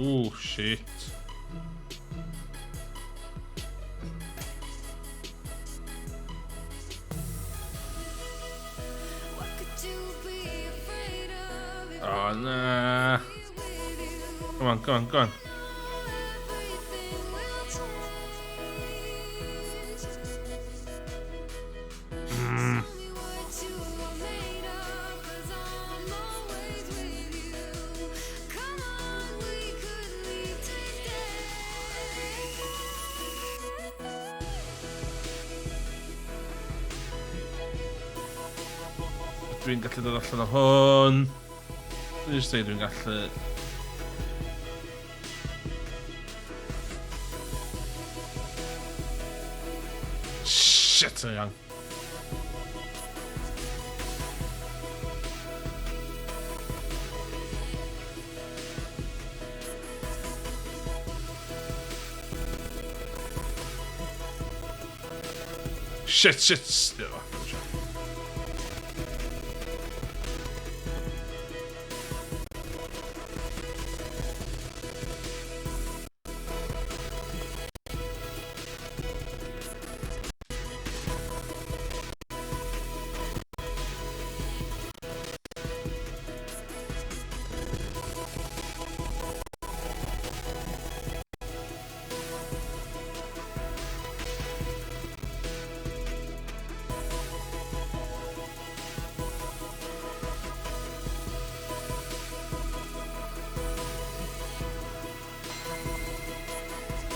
Ooh, shit. Oh, nah. Come on, come on, come on. Dwi'n gallu dod allan o hwn. Dwi'n just dweud dwi'n gallu... Shit, yn iawn. Shit, shit. Oh.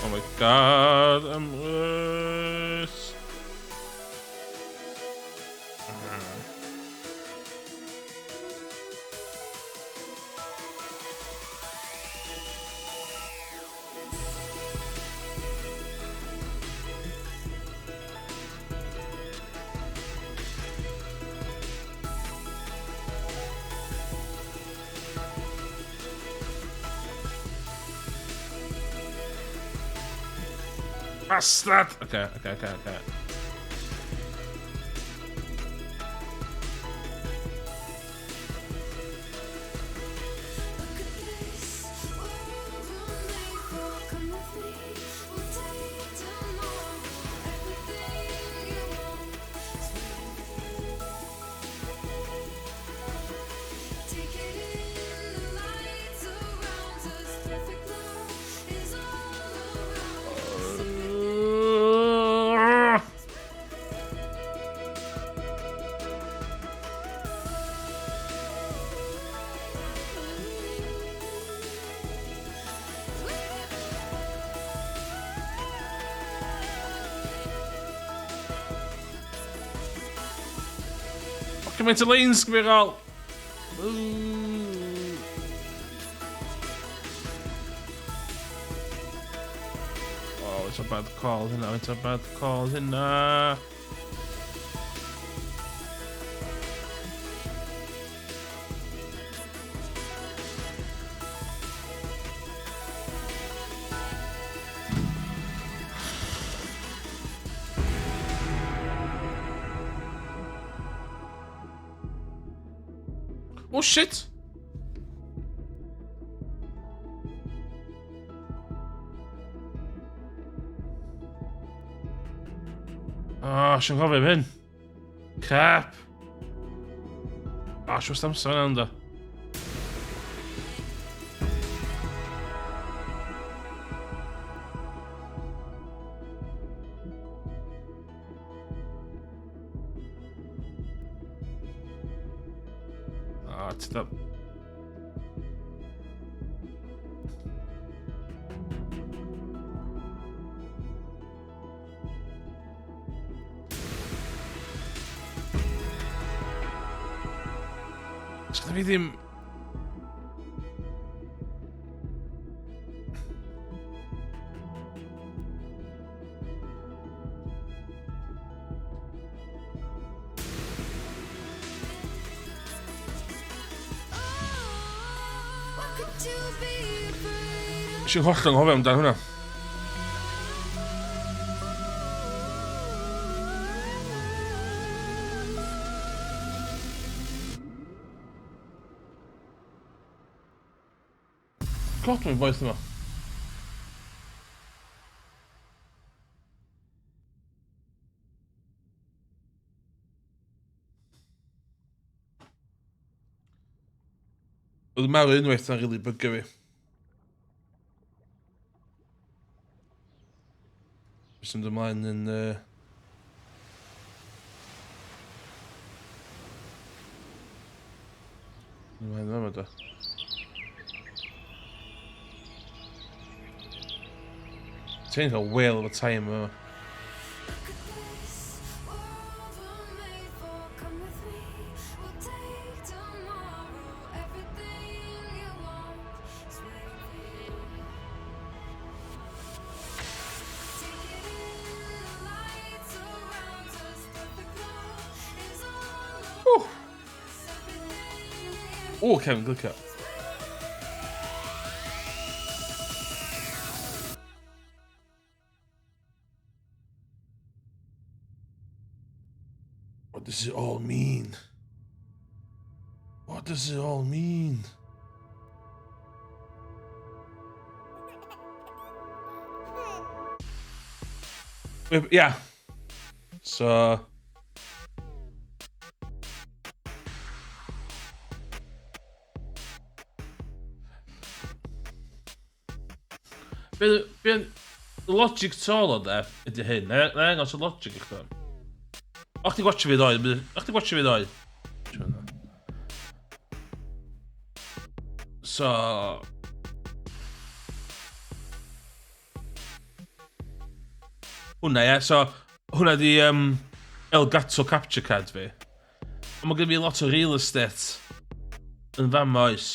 Oh my god, I'm worse. Bastard! Okay. Gymaint o lanes gyda fi gael. Oh, call, it's a bad call hynna, it's a bad call hynna. Oh shit! Ah, oh, sy'n gofio am hyn. Crap. Ah, oh, siwst amser yna ynddo. Ah, ti da... Sgynna fi ddim... Nes i'n hollol anghofio amdan hwnna. God, mae'n boeth yma. Oedd marw unwaith na'n rili bygio fi. Fes yn ymlaen yn... Ymlaen yma da. Ti'n cael whale of a time yma. O, Kevin, glicio. What does it all mean? What does it all mean? Yeah. So... Be, be, logic tôl o de, ydy hyn. Na, na angos y logic i chdi. Och ti gwatcha fi ddoe, och ti gwatcha fi ddoe. So... Hwna, ie. So, hwnna di um, Elgato capture card fi. Ond mae gen fi lot o real estate yn fama oes.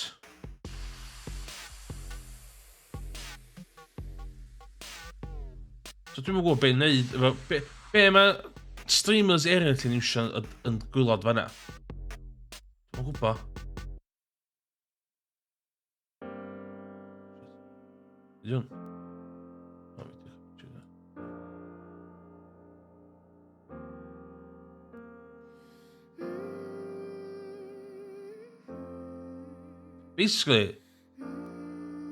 So dwi'm yn gwybod be i wneud efo... Be, be mae streamers eraill yn iwsio yn, yn gwylod fanna? Dwi'm yn gwybod. Ydy hwn? O, fi 'di- Basically,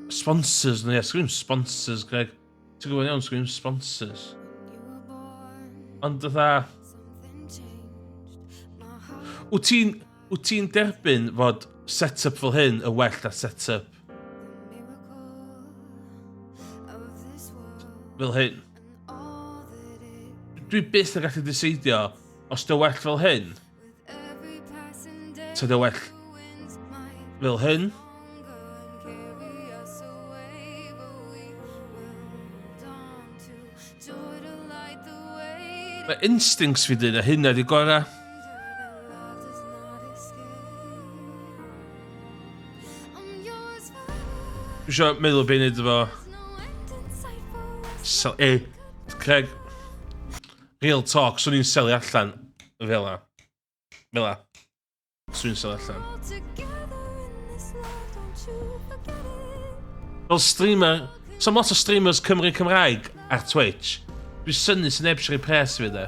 sponsors, neu yeah, sponsors, Greg. Ti'n gwybod iawn, sgwyn sponsors. Ond fatha... Wyt ti'n wyt ti'n derbyn fod set-up fel hyn yn well na set-up fel hyn? Dwi byth yn gallu diseidio os dy well fel hyn, ta dy well fel hyn. Mae instincts fi dyn a hynna di gorau. Dwi eisiau meddwl beth i wneud efo Sel... E, Craig, real talk, swn i'n selu allan fel la. Fel la. Swn i'n selu allan. Fel streamer, so lot o streamers Cymru Cymraeg ar Twitch. Dwi'n synnu sy'n neb eisiau rhoi pres i fi de.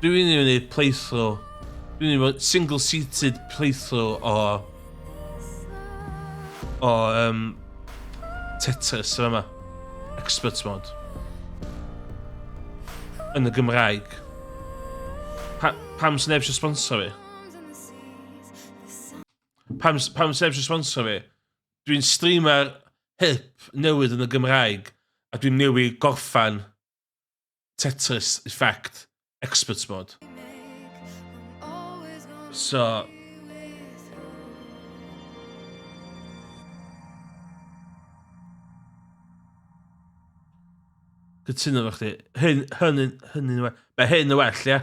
Dwi'n mynd i wneud playthrough. Dwi'n mynd i fod single-seated playthrough o Tetris yma. Expert mode. Yn y Gymraeg. Pam sy'n neb eisiau sponsor fi? Pam sy'n neb eisiau sponsor fi? Dwi'n streamer hip newydd yn y Gymraeg a dwi'n newid gorffan Tetris Effect Expert Mode. So... Cytuno efo chdi. Hyn, hyn, hyn, hyn, Mae hyn yn well, ie?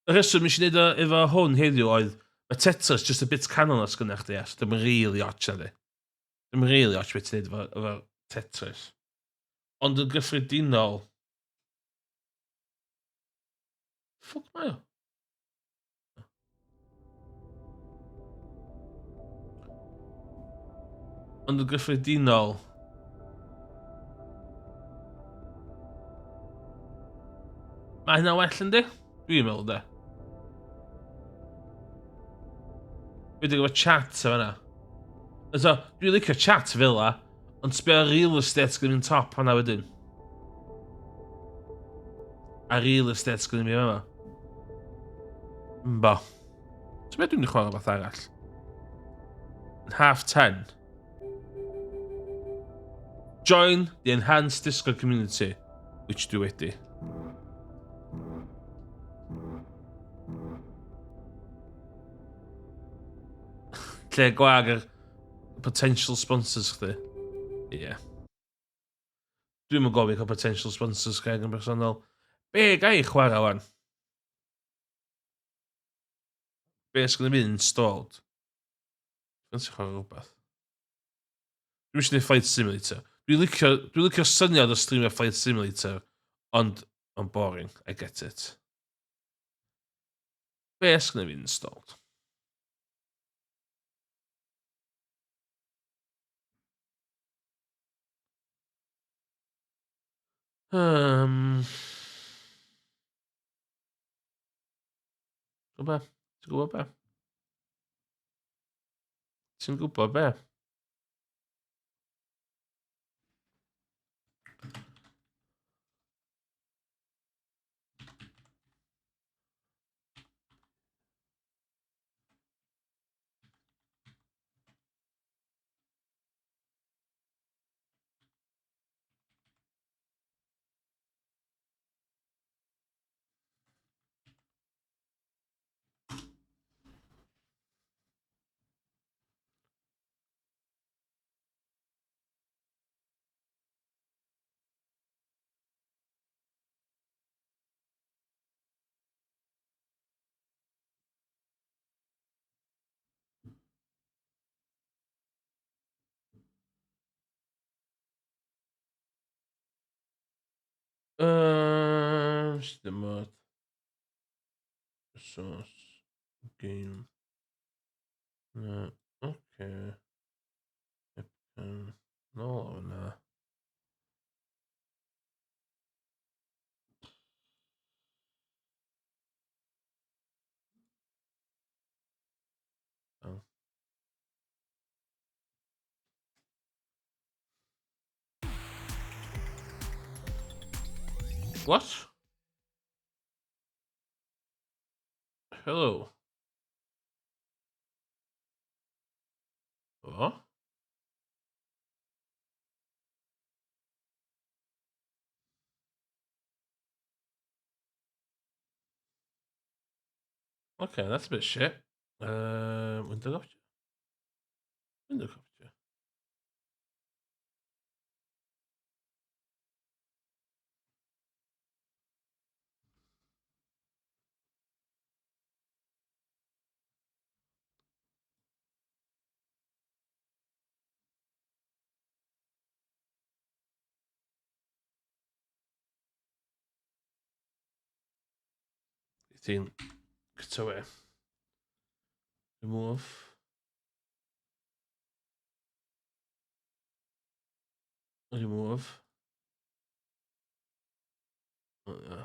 Y rheswm nes i wneud o efo hwn heddiw oedd, mae Tetris just a bit canol na sgynna chdi, so dim really ots na di. Dim really ots beth ti'n neud efo Tetris. Ond yn gyffredinol... Ffwc mae o? Ond yn gyffredinol... Mae hynna well yndi? Dwi'n meddwl de. Wedi efo chat efo hynna. So, dwi'n licio chat fel la, ond sbio ar real estate gyda fi'n top hwnna wedyn. A real estate gyda fi yma. Mbo. So beth dwi'n mynd i chwarae fath arall? 10:30. Join the enhanced Discord community, which dwi wedi. Lle gwag ar potential sponsors chdi. Ie. Yeah. Dwi'm yn gofyn cael potential sponsors Craig yn bersonol. Be ga i chwarae wan? Be sgynna fi installed? Dwi'n chwarae rhywbeth. Dwi'n eisiau gwneud Flight Simulator. Dwi'n licio syniad o streamio Flight Simulator, ond ond boring, I get it. Be sgynna fi installed? Ti'n gwybod be? Ti'n gwybod be? Ti'n gwybod be? Steamboat. Source. Game. Na, oce. Nôl o hwnna. Oh. What? Hello. Oh? Okay, that's a bit shit. Window capture? Window capture. Ti'n cut away. Remove. Remove. Oh, yeah.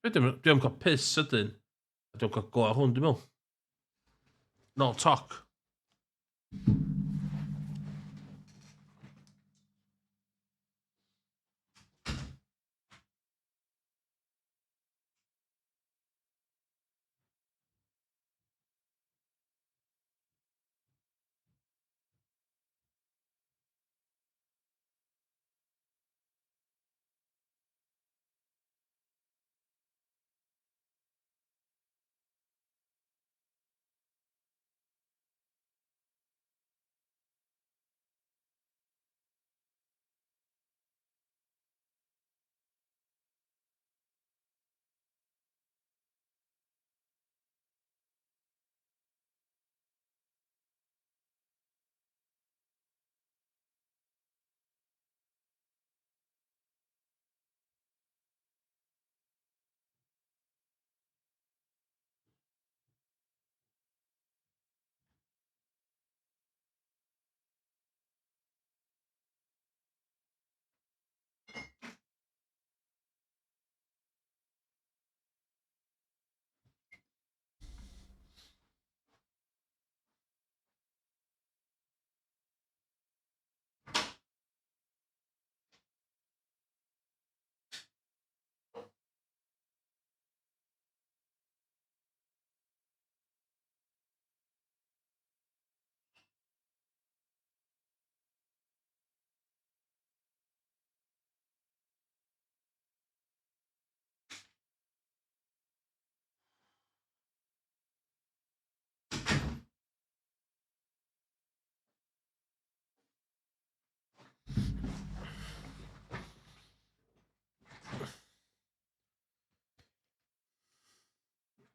Be dwi'n dwi am cael piss sydyn. A dwi'n cael go ar hwn, dwi'n meddwl. No, toc.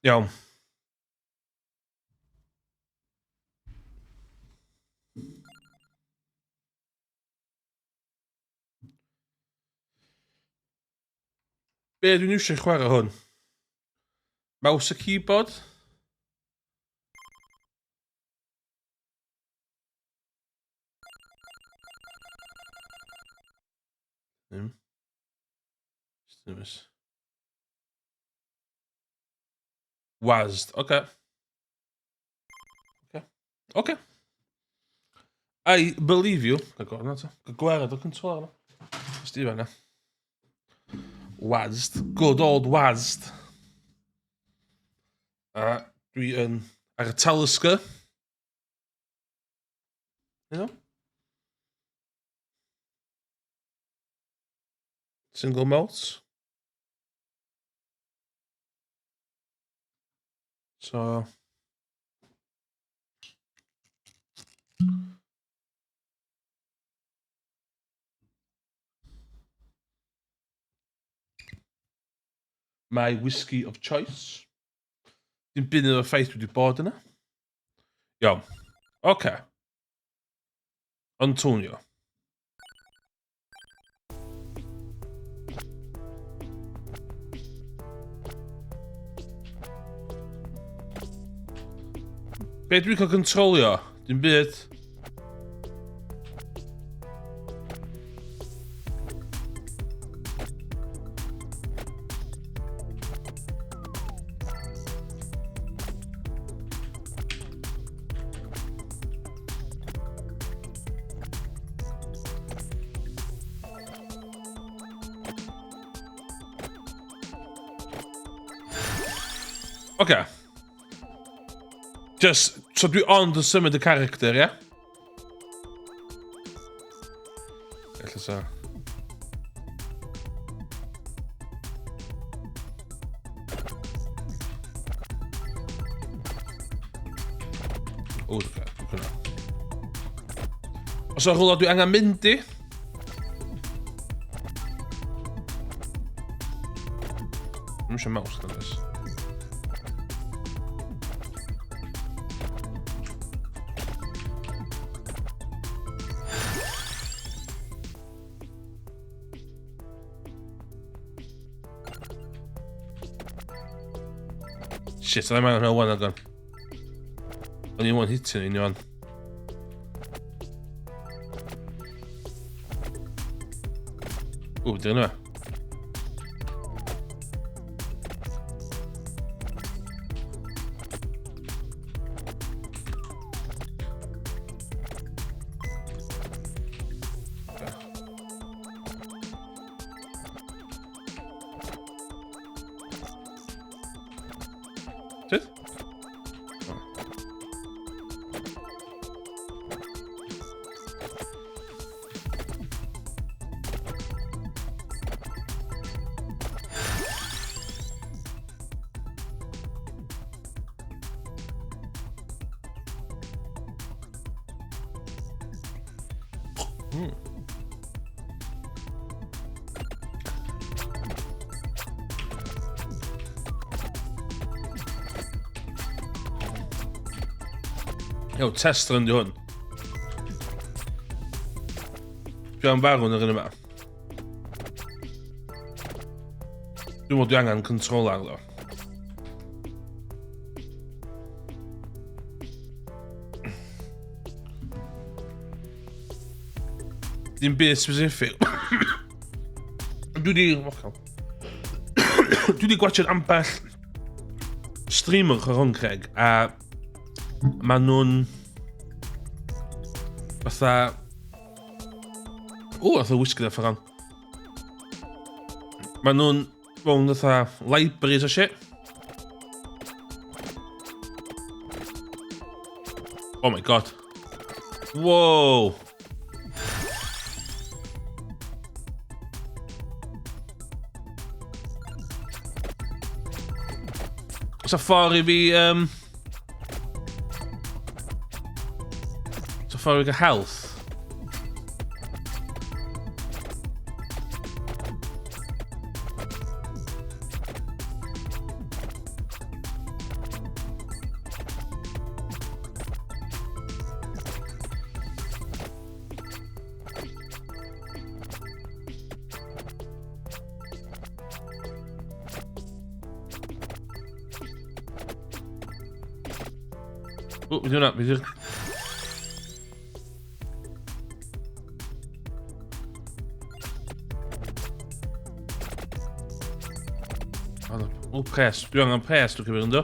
Iawn. Be dwi'n eisiau chwarae hwn? Mouse a keyboard? Ddim. Just WASD, oce. Oce. Oce. I believe you. Gael gwared na to. Gael gwared o controller na. Os di fanna. WASD. Good old WASD. A dwi yn ar y Talisker. You know? Single malt. So... My whiskey of choice. Dim byd yn o'r ffaith dwi wedi bod yna. Iawn. Oce. Okay. Antonio. Be dwi'n cael controlio? Dim byd. Oce. Just, so dwi ond yn symud y character, ie? Yeah? Ella so. O, dwi'n hwnna. Os o'r rhywle dwi angen mynd i? Dwi'n eisiau mouse, na this. Shit, I'm angen hwnna wan agon. O'n i one hitio ni wan. O, beth yna? Sut? Iawn, test run di hwn. Dwi am farw yn yr un yma. Dwi'n meddwl dwi angen controller ddo. Dim byd specific. Dwi di... Dwi di gwachod ambell streamer chwarae hwn, Craig, a maen nhw'n fatha... O, nath o whisky nath o Maen nhw'n mewn fatha libraries a shit. Oh my god. Whoa! Oes a ffordd i fi... Oes a ffordd i gael health? O, beth hwnna? Beth yw'r... O, pres. Dwi angen pres, dwi'n cymryd ynddo.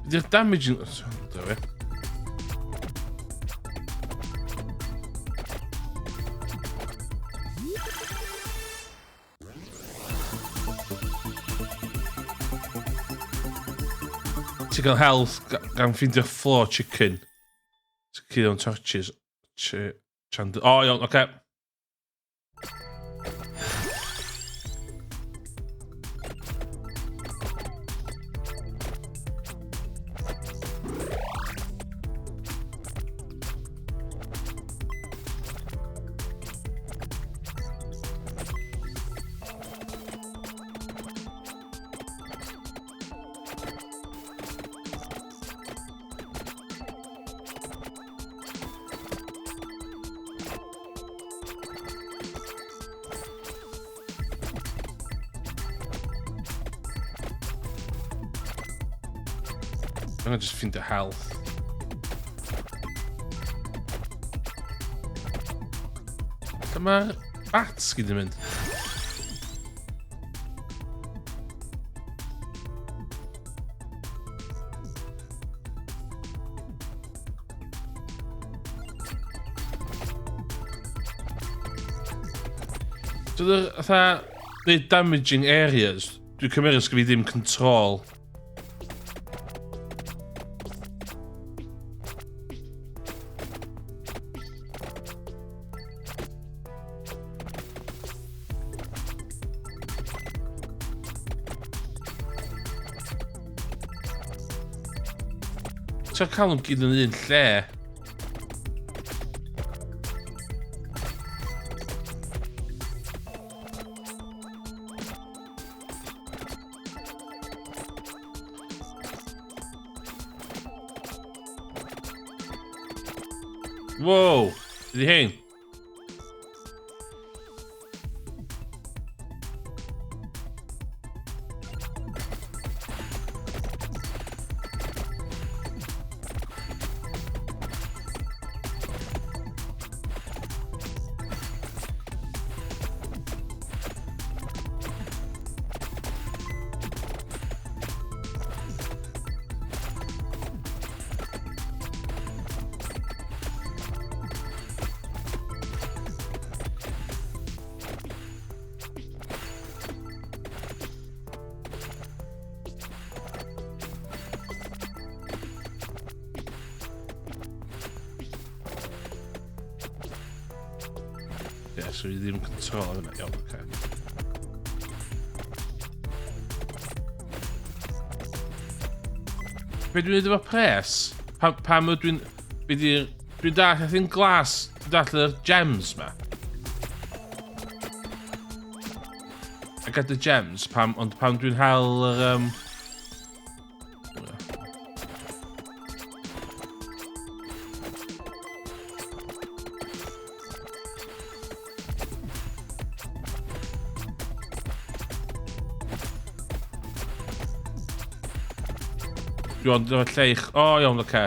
Ydy'r damage yn... Dyna fe. Ti'n cael health gan ffeindio floor chicken. Ti'n cuddio yn torches. Ch Chand... O, iawn, oce. Okay. I'm gonna just ffeindio health. Lle mae'r bats gyd yn mynd? So, fatha, the damaging areas, dwi'n cymryd os fi ddim control. Ti'n cael nhw gyd yn un lle. Wow, ydy hein? Ie, yeah, so i ddim control ar hynna. Iawn, oce. Be dwi'n neud efo pres? Pa, pam ydw i'n... Be di'r... Dwi'n dall y thing glas, dwi'n dall yr gems ma. I got the gems, pam, ond pam dwi'n hel yr... Dwi ond efo lleich. O, oh, iawn, oce. Okay.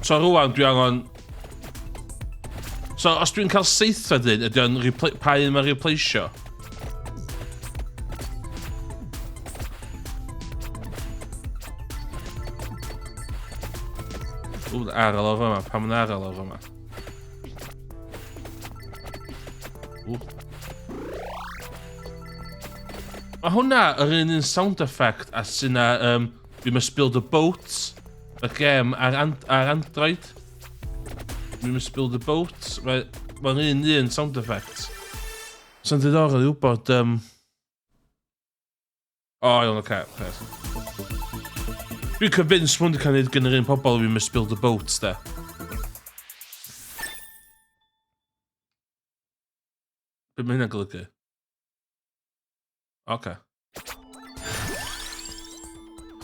So rwan dwi angen... So os dwi'n cael seithfed un, ydy o'n pa un mae'n replaceio? Ww, aral o'r yma. Pam yn aral o'r yma? Ww. Mae hwnna yr un un sound effect a sy'n na We Must Build a Boat, y gem ar, ar Android. We Must Build a Boat. Mae'n ma un un sound effect. So'n diddorol i wybod... O, oh, iawn, oce. Okay. Dwi'n convinced mwyn wedi cael ei wneud gan yr un pobl We Must Build a Boat, da. Be mae hynna'n golygu? Oce.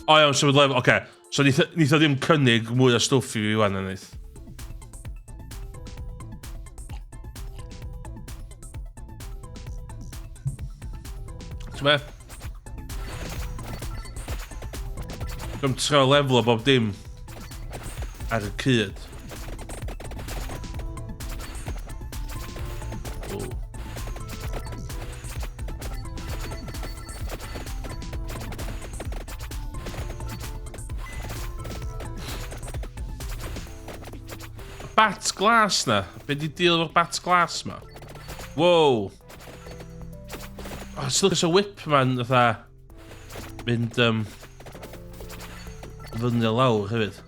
O iawn, so level, oce. So neith o ddim cynnig mwy o stwff i fi wan, neith. Ti'n be? Dwi'n trio lefel o bob dim ar y cyd. Bat glas na. Be di deal efo'r bat glas ma? Wow. Oh, still a whip man, fatha mynd fyny a lawr hefyd.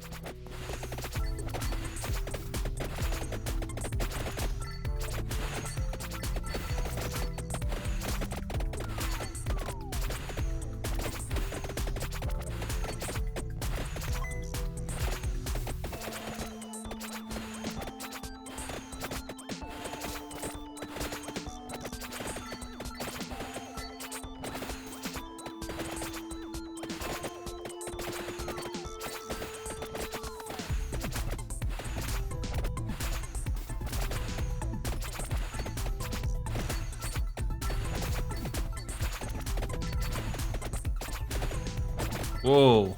Whoa.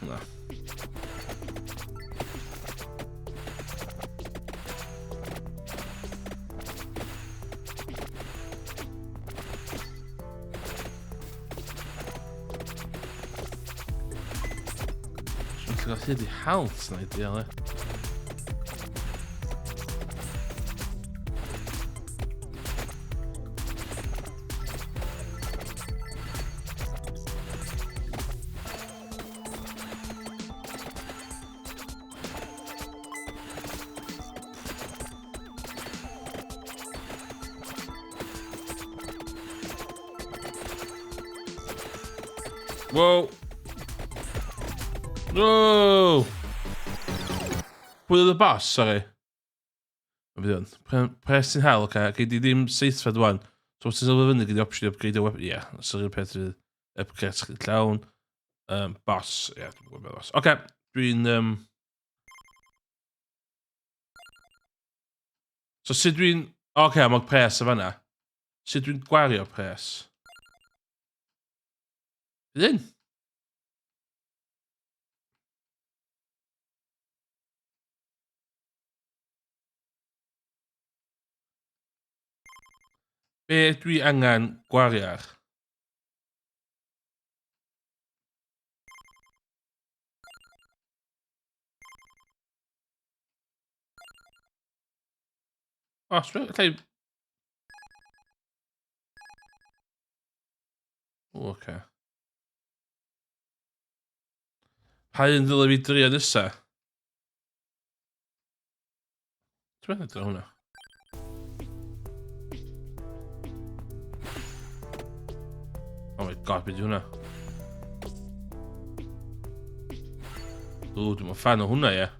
Na. Allai gael hyd i health na ideal, e. Wow. No! Pwy oedd y boss, sorry? Mae fydd o'n. Pres ti'n hel, oce. Okay. Gei di ddim seithfed wan. So os ti'n sylwi fyny, gei di option i upgrade weapon. Ie, yeah, sy'n rhywun peth fydd upgrade chdi llawn. Boss, ie, yeah, dwi'n gwybod boss. Oce, okay, dwi'n... So sut dwi'n... Oce, okay, mae'r pres y fanna. Sut dwi'n gwario pres? Fydd hyn? Be dwi angen gwario ar? O, oh, allai... O, oce. Okay. Pa un ddylai fi drio nesa? Dwi'n meddwl hwnna. Oh my god, beth yw hwnna? Ww, dwi'n fan o hwnna, ie.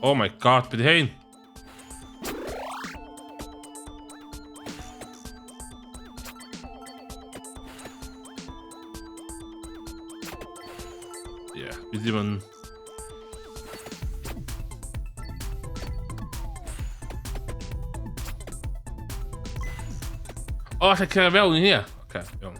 Oh my god, beth hein? Ie, yeah, fi ddim yn... O, allai cyrraedd fewn i hynny? Oce, okay, iawn.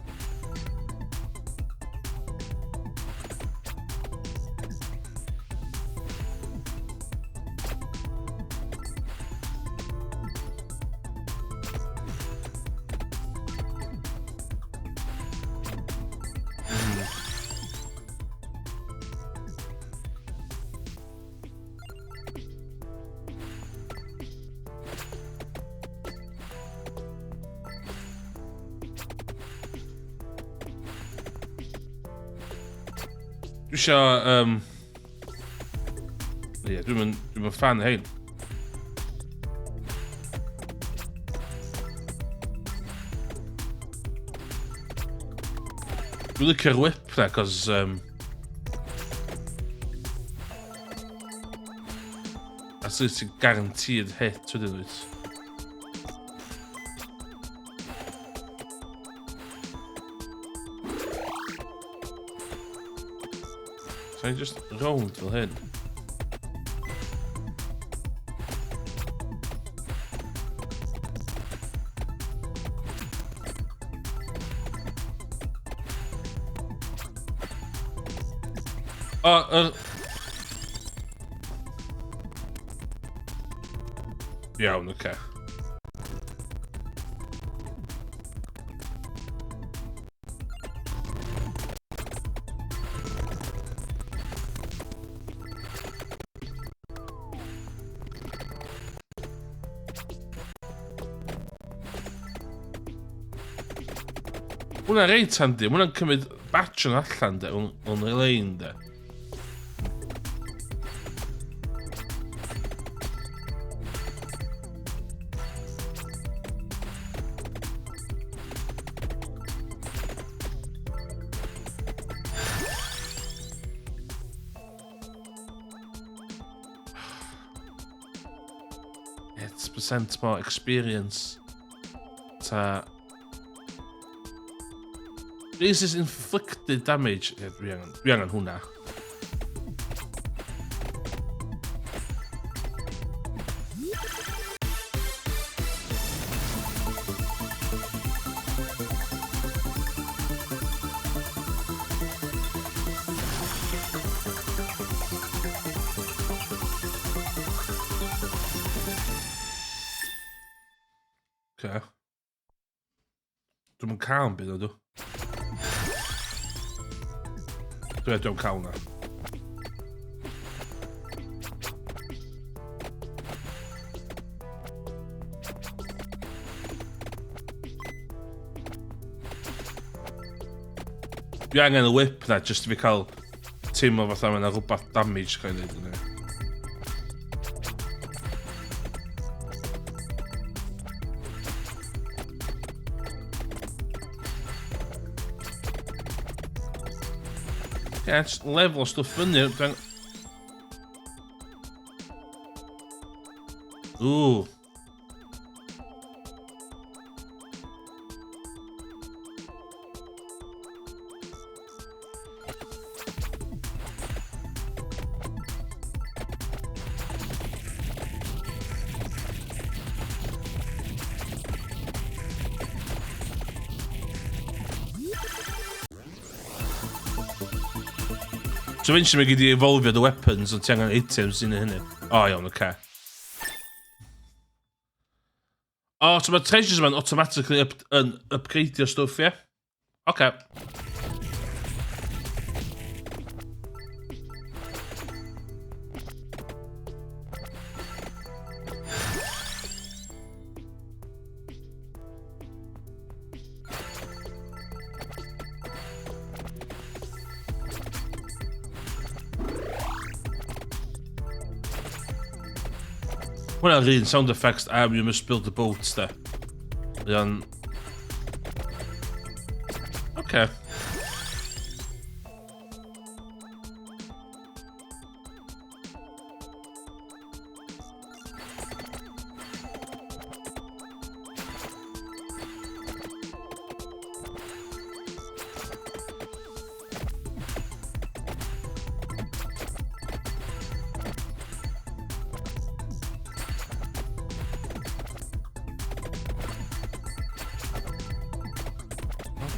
Dwi isio... Ie, yeah, dwi'n dwi fan o hein. Dwi'n licio'r whip na, cos... A sydd ti'n guaranteed hit wedyn wyt. So I just rownd fel hyn. O, Iawn, oce. Okay. Hwna'n reit handi, mae hwnna'n cymryd batch yn allan de, o'n lein de. It's percent more experience. Ta... Raises inflicted damage. Ie, dwi angen, dwi angen hwnna. Okay. Dwi'm yn cael yn byd o dw. Dwi'n cael hwnna. Dwi angen y whip na, just i fi cael teimlo fatha mae yna rhywbeth damage cael ei wneud yna. Yeah, just level stwff fyny. Ooh. So eventually mae gyd i evolvio the weapons, ond ti angen items i neud hynny. O, oh, iawn, oce. Okay. O, oh, so mae treasures yma'n automatically up, yn upgradeio stwff, ie? Yeah? Oce. Okay. Hwna'r un sound effects am you must build the boat, de. Mae o'n... Oce.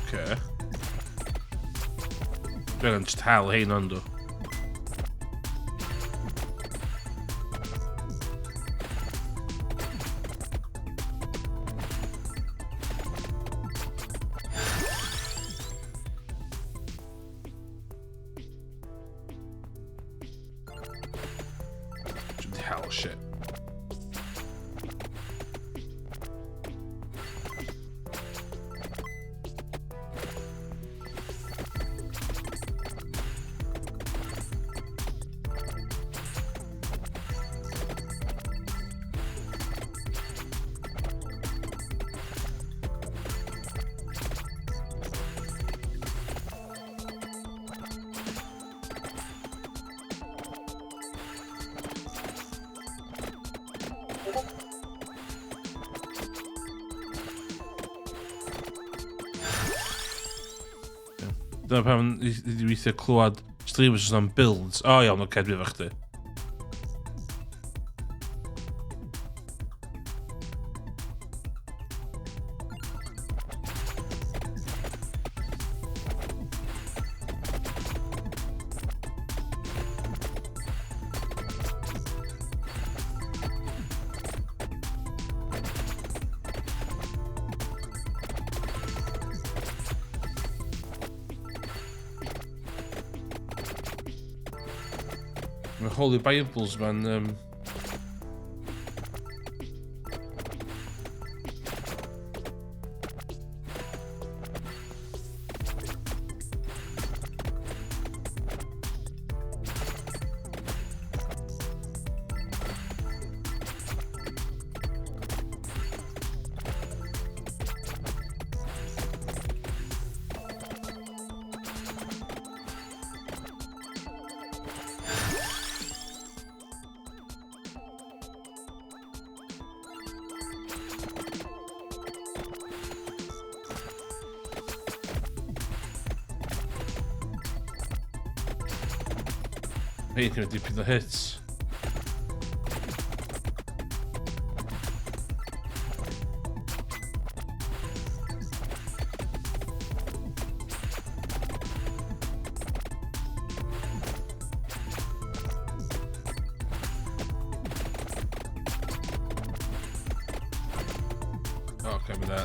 Okay. Dwi'n angen just hel hein ond dw. Hell shit. Dyna pam i weithio clywed streamers am builds. O oh, iawn, oce, okay, dwi efo chdi. Mae Holy Bibles ma'n... Hei, cymryd dipyn o hits. O, oce, mae da.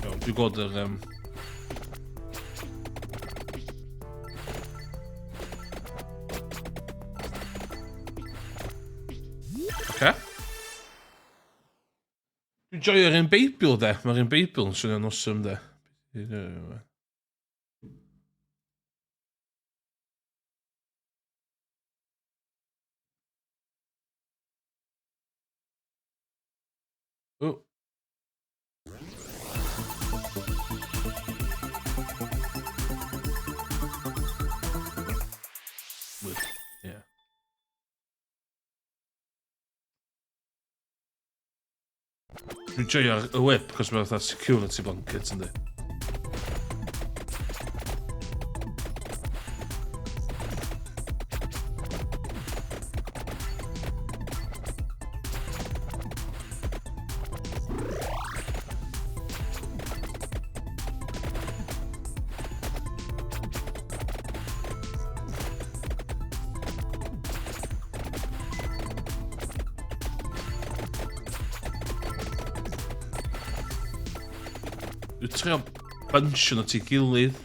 Iawn, dwi'n gweld yr... Oce. Dwi'n joio'r un Beibl, de. Mae'r un Beibl yn swnio'n awesome, de. Oh. Whip, yeah. Dwi'n joio'r y whip, cos mae'n fatha security blanket, yndi. Dwi'n trio bunch nhw at ei gilydd.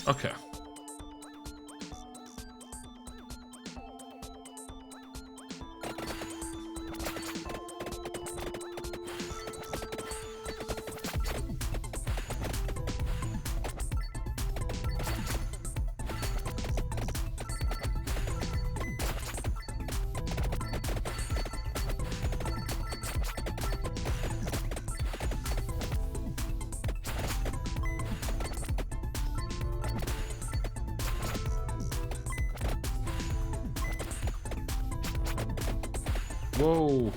Okay. Whoa.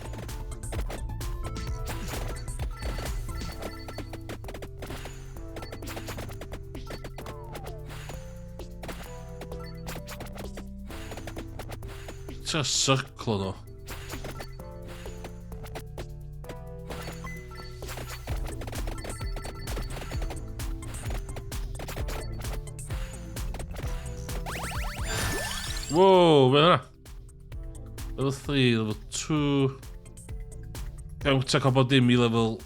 Trio circlo nhw. Whoa, be hwnna? Level 3, level 2. Gawn ta cael bod dim i level...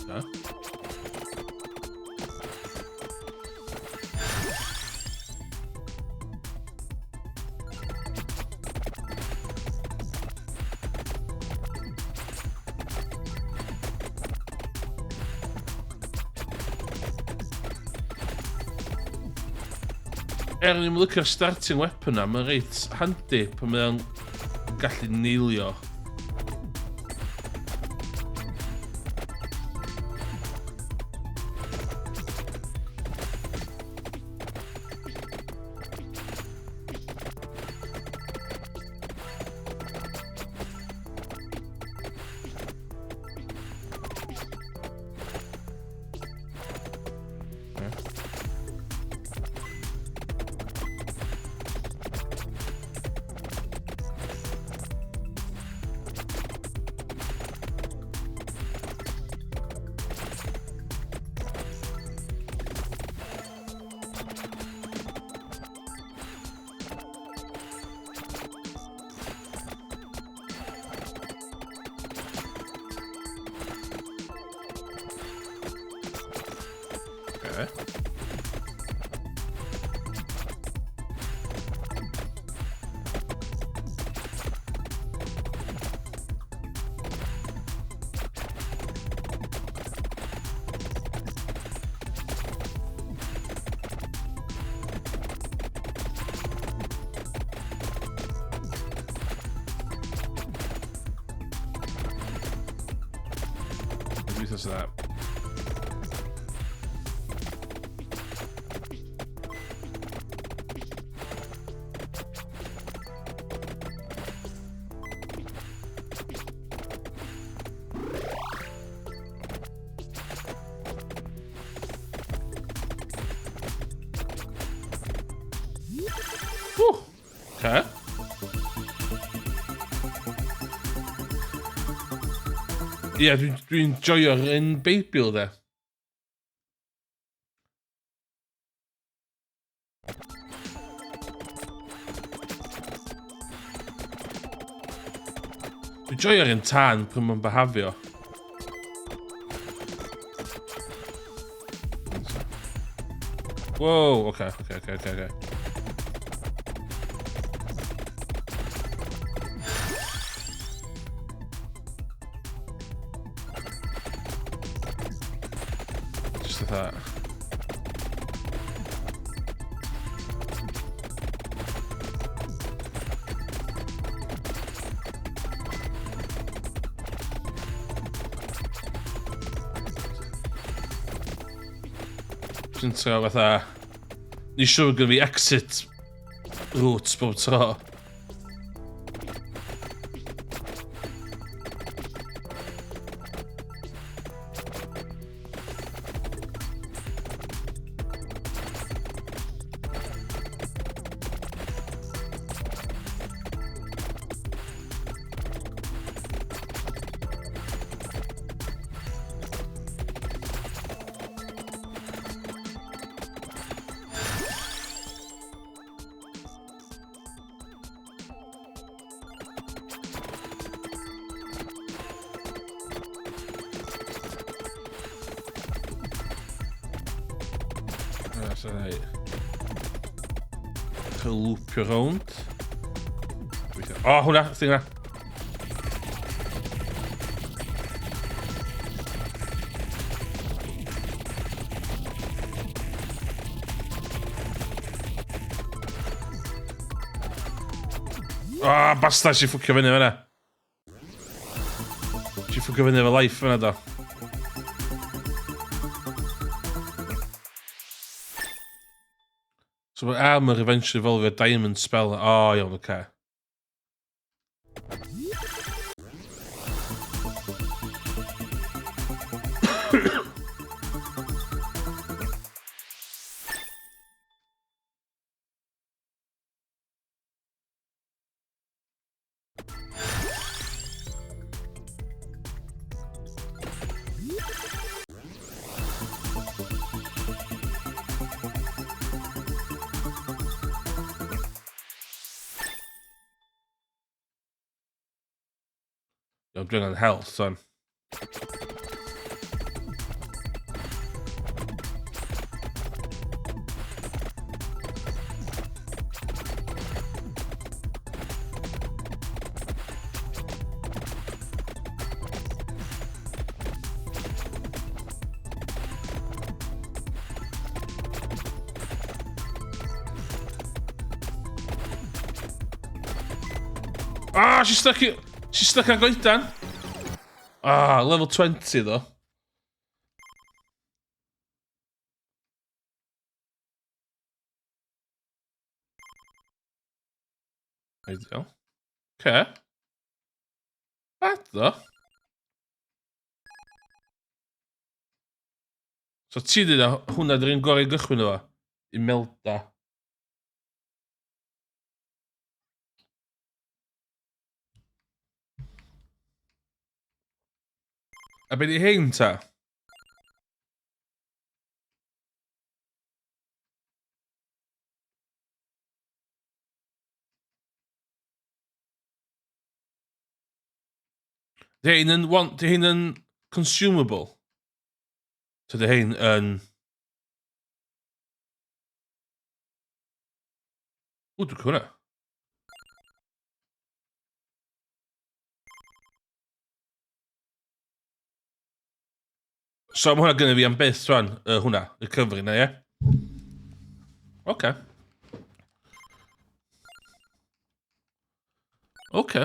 Da. Er ni'n licio'r starting weapon na, mae'n reit handi pan mae'n gallu neilio. Okay. Because of that. Ww! Okay. Ie, yeah, dwi'n dwi joio'r un Beibl, de. Dwi'n joio'r un tân pryd mae'n behafio. Whoa, okay, okay, okay, okay, okay. Just fatha... Dwi'n trio fatha... Ni'n siŵr gyda fi exit route bob tro. That's right. Cael loopio rownd. O, oh, hwnna, thing na. Ah, oh, bastard, si ffwcio fyny fyna. Si ffwcio fyny efo life fyna do. So mae armor eventually evolve diamond spell. Oh, iawn, oce. Okay. Iawn, dwi'n angen health, son. Ah, she's stuck it. She's stuck ar goedan. Ah, level 20 ddo. Ideal. Okay. Bad ddo. So ti dweud hwnna dy'r un gorau i gychwyn efo? Imelda. A be di hein ta? Di hein yn, one, di hein yn consumable? So di hein yn... Ww, dwi'n cwrdd. So mae hwnna gynnu fi am byth rwan, hwnna, y cyfri na, ie? Oce. Oce.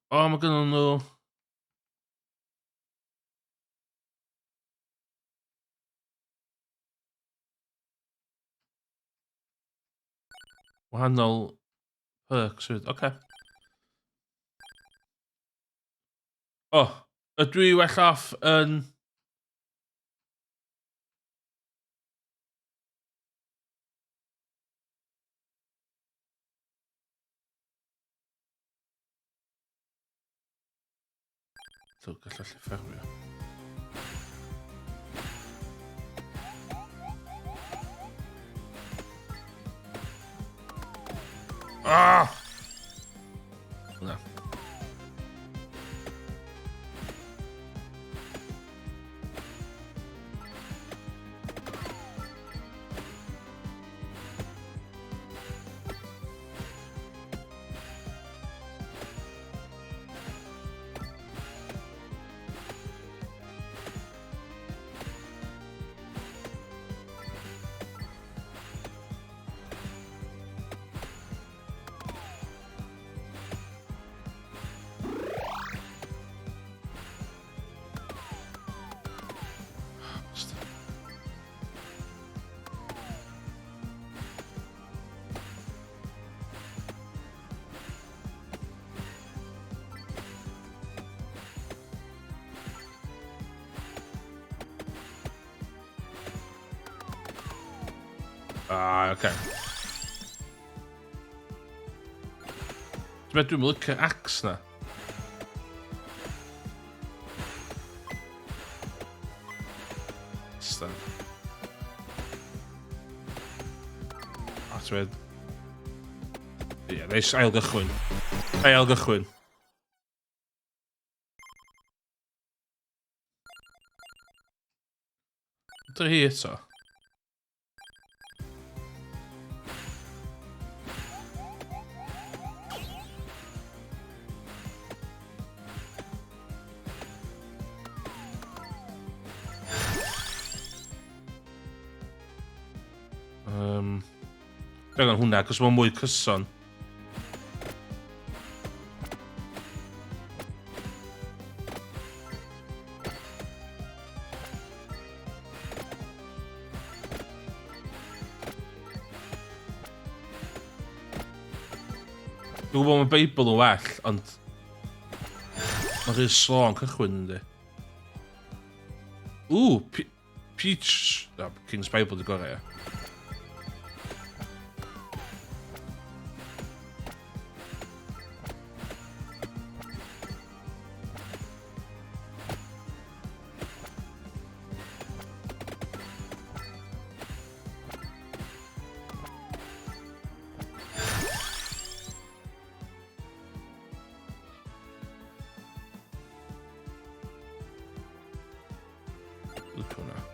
O, mae gynnu nhw... Wahanol perks hefyd, oce. Okay. O, oh, ydw i well off yn... So, gallai allu ffermio. Ah! Na. Ah, oce. Dwi'n meddwl dwi'n licio axe na. Stan. A ti'n meddwl... Ie, neis ail gychwyn. Ail gychwyn. Dyna hi eto. Dwi'n angen hwnna, cos mae'n mwy cyson. Dwi'n gwybod mae Beibl yn well, ond mae'n rhy slo yn cychwyn, yndi. Ww, Peach... No, King's Bible di gorau, ia. Licio hwnna.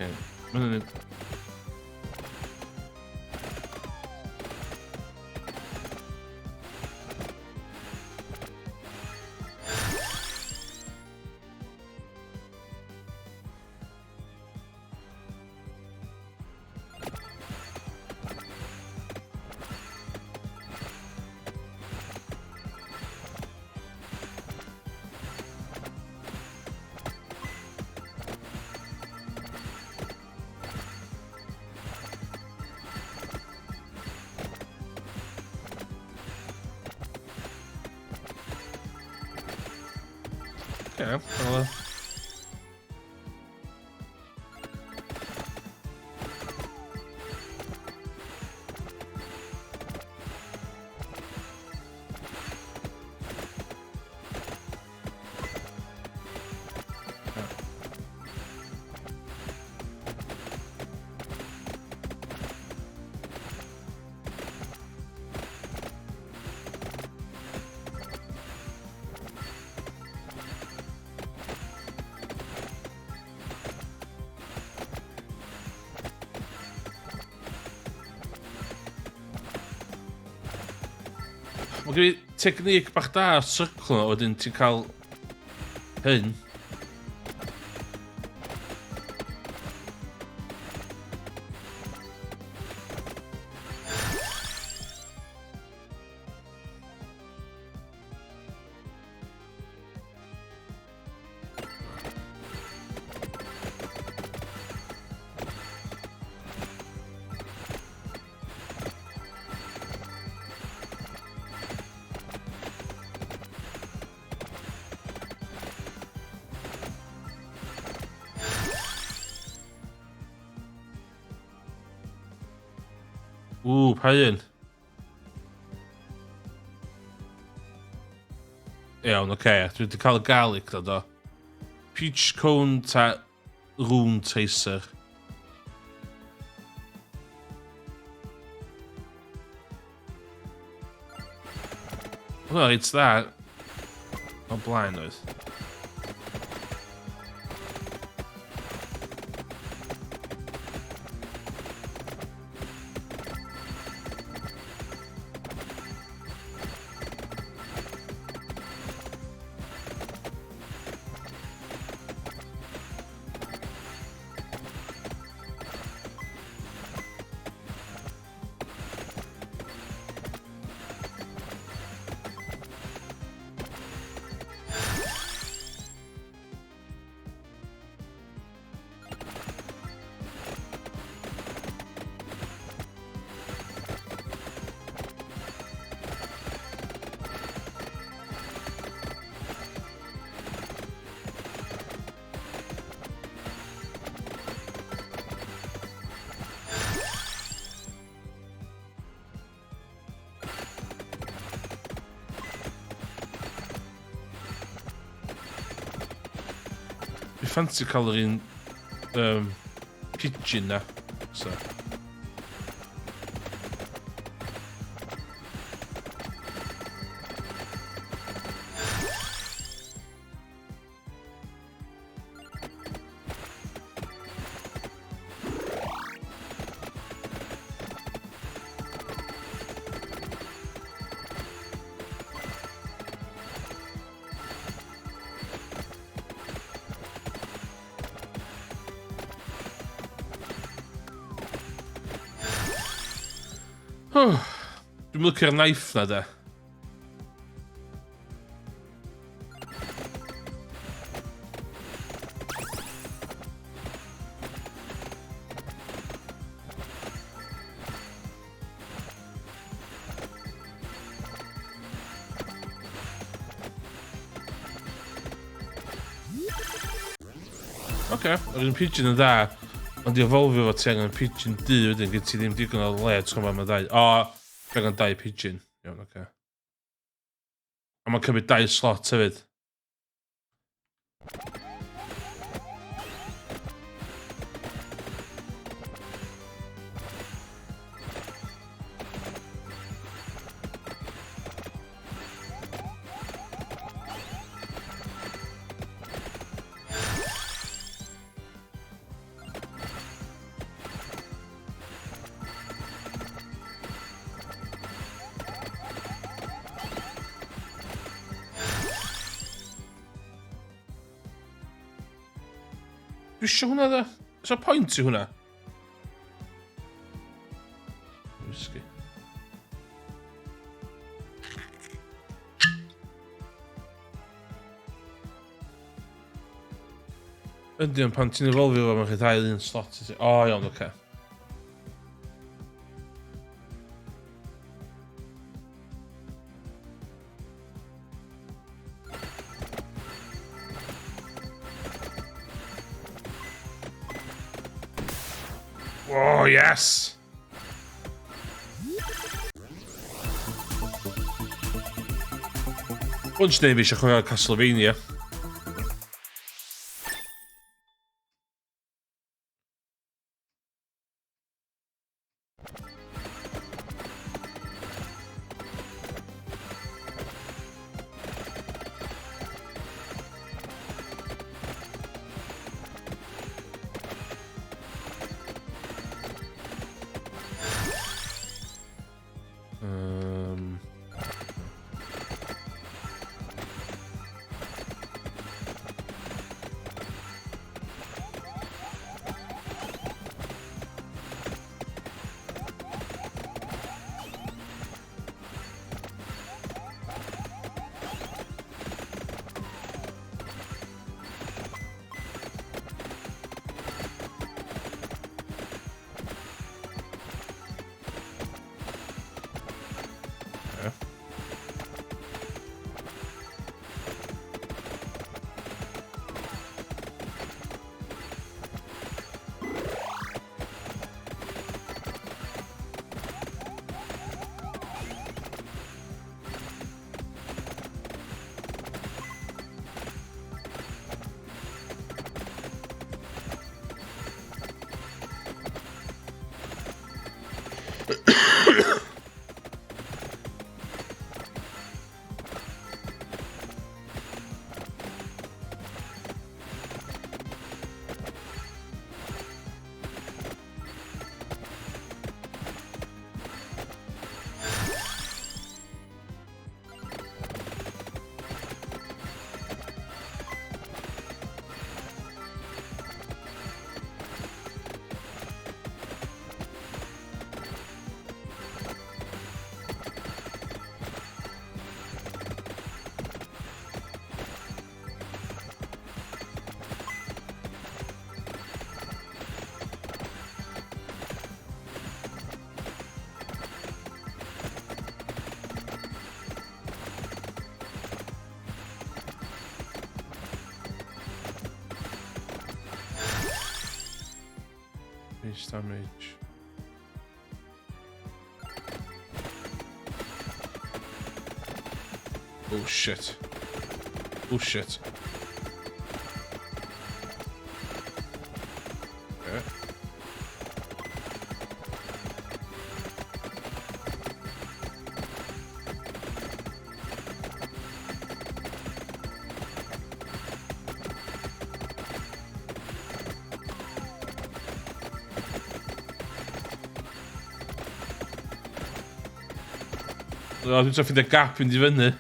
Okay. Mae'n Okay, well, Mae gen i technique bach da o circle yna, wedyn ti'n cael hyn. Ww, pa un? Iawn, oce. Okay. Dwi wedi cael y garlic na do. Peach cone ta rune tracer. Hwna reit dda. O blaen oedd. Fi ffansi cael yr un pigeon na. So. Dwi'n lycio'r knife na de. Oce, yr un pigeon yn dda, ond i evolvio fo ti angen pigeon du wedyn, gyd ti ddim digon o le, ti'n gwybod, mae ddau. O, ti angen dau pigeon. Iawn, oce. A mae'n cymryd dau slot hefyd. Dwi eisiau hwnna dda. Oes 'na pwynt i hwnna? Whisky. Yndi, ond pan ti'n evolfio fo, mae'n rhyddhau un slot i ti. O, iawn, oce. Okay. Oh, yes! Bunch neu fi eisiau chwarae Castlevania. Base damage. Oh shit. Oh shit. Okay. O, dwi'n trio ffeindio gap mynd i fyny.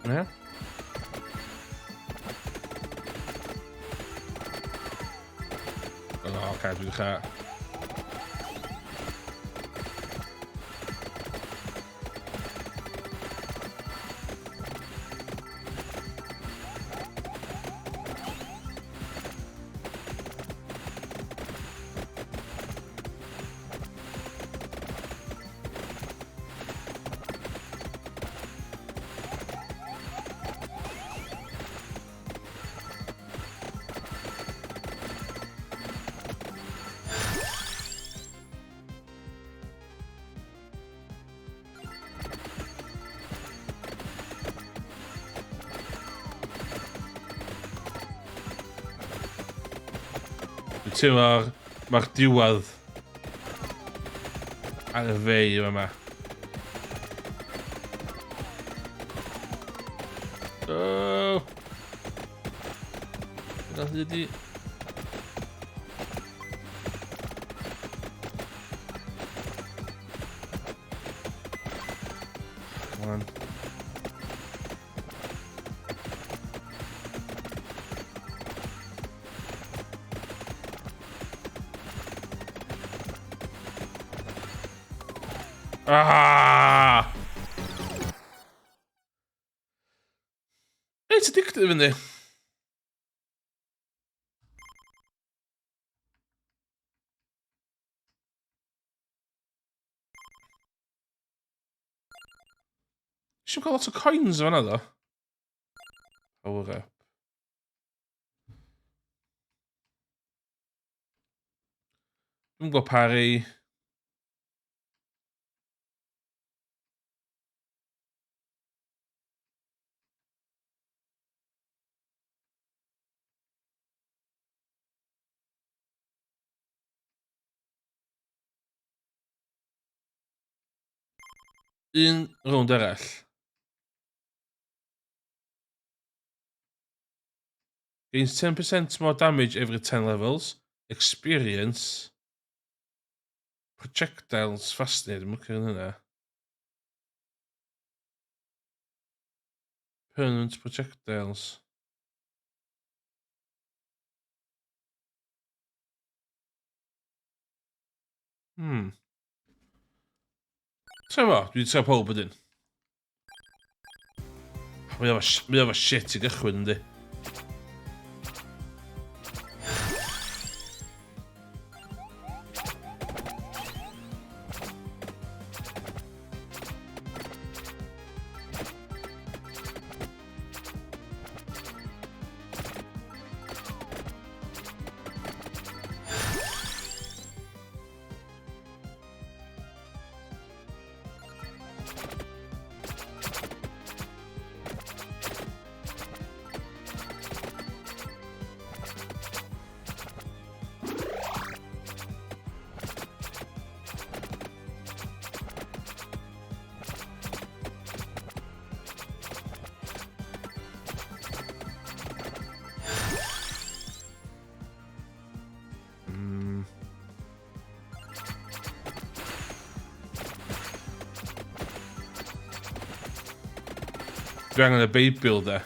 Ie? O, oce, dwi dechrau. Dwi'n teimlo mae'r diwedd ar y fei yma. Oh! Gael hyd i... Come on. Ah! It's addictive, yndi? Eisiau cael lot o coins o fanna, ddo. Power up. Dwi'n gwybod pa rei... Un rownd arall. Gains 10% more damage every 10 levels. Experience. Projectiles faster. Dwi'n mwyn hynna. Permanent projectiles. Tefo, dwi'n trio pob ydyn. Mae efo shit i gychwyn, yndi. Dwi angen y Beibl, de.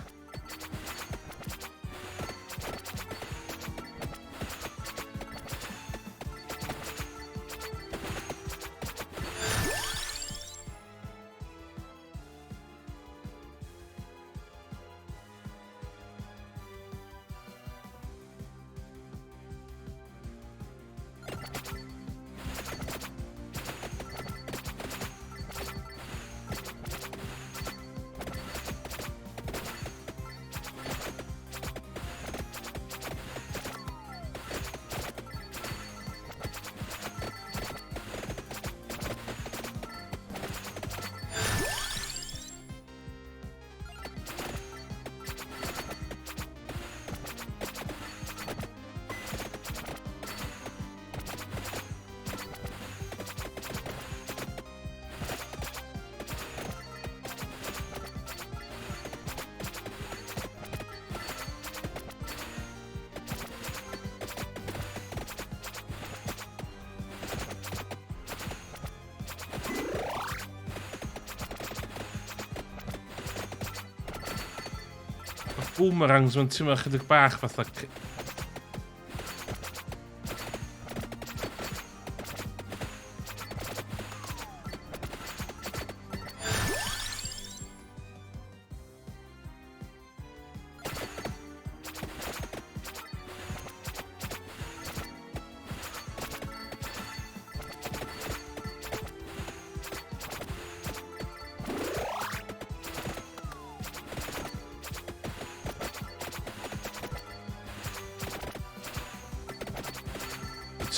Boomerangs mae'n teimlo chydig bach fatha...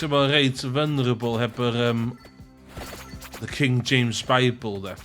Ti'n reit vulnerable heb yr the King James Bible, de.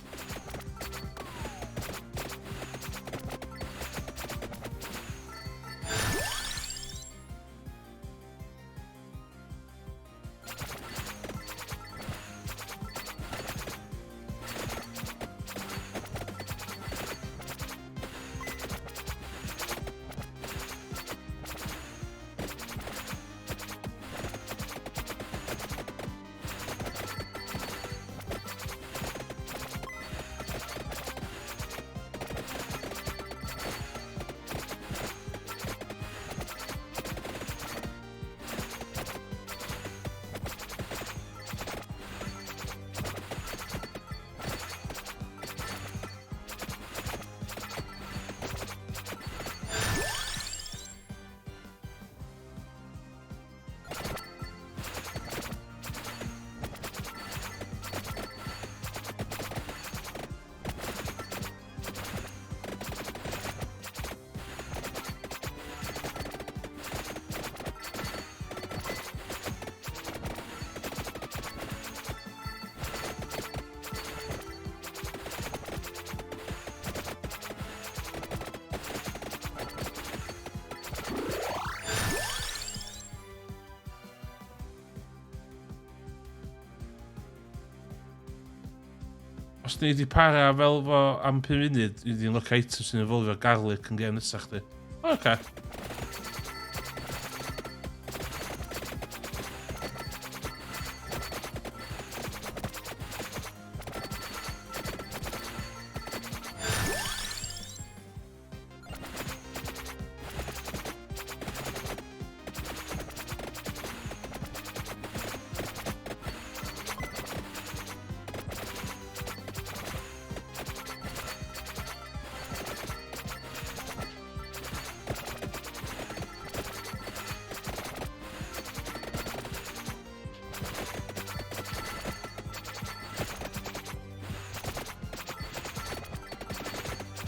Os ni wedi para fel fo am 5 munud, ni wedi look item sy'n involvio garlic yn gêm nesaf chdi. Oce. Okay.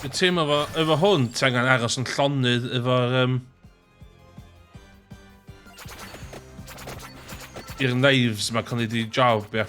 Dwi'n teimlo efo, efo hwn, ti angen aros yn llonydd efo'r... Um, i'r knives ma cael ei di job, ia.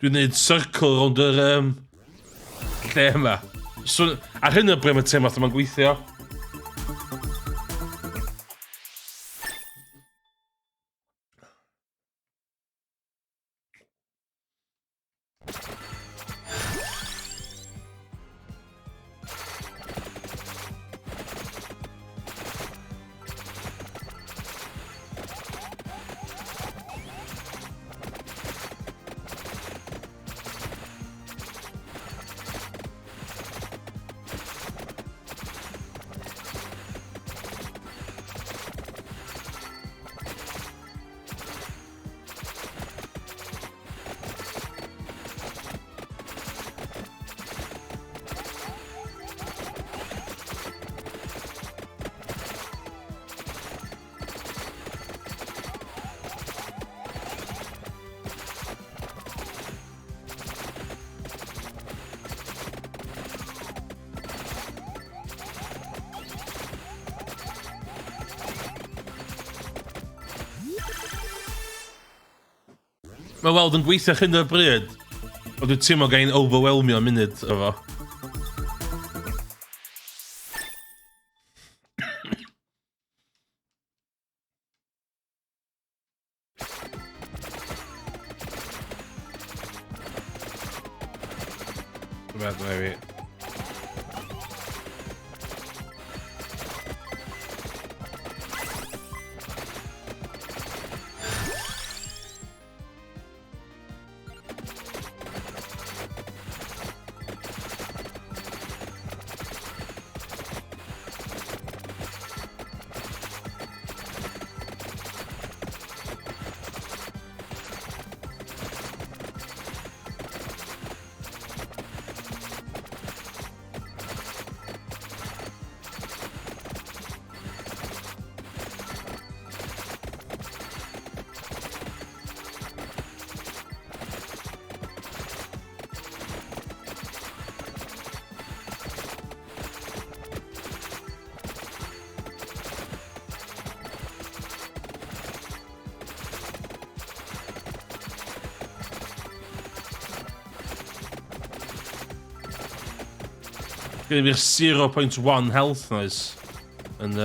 Dwi'n neud circle rownd yr um, lle yma. So, ar hyn o bryd mae teimlo fatha mae'n gweithio. Mae weld yn gweithio hyn o'r bryd, ond dwi'n teimlo gael ein overwhelmio munud efo. Rhywbeth maybe. Gen i fi'r 0.1 health nice. Yn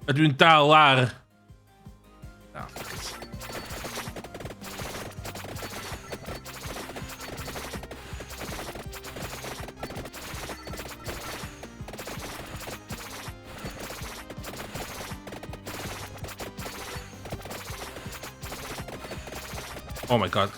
A dwi'n dal ar... Ah, fuck it. Oh my god.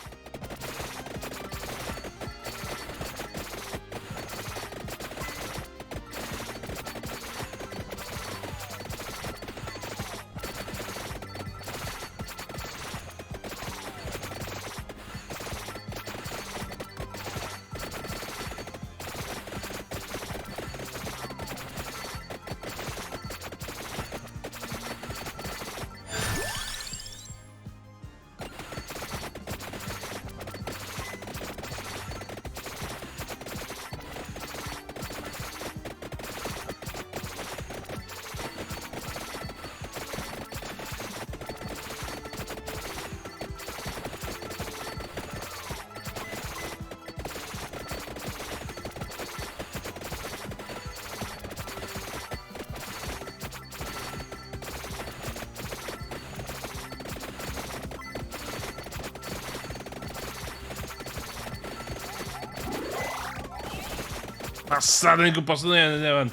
Bastard, o'n i'n gwybod sy'n ei fan.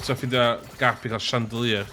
Dwi'n ffeindio gap i gael chandelier.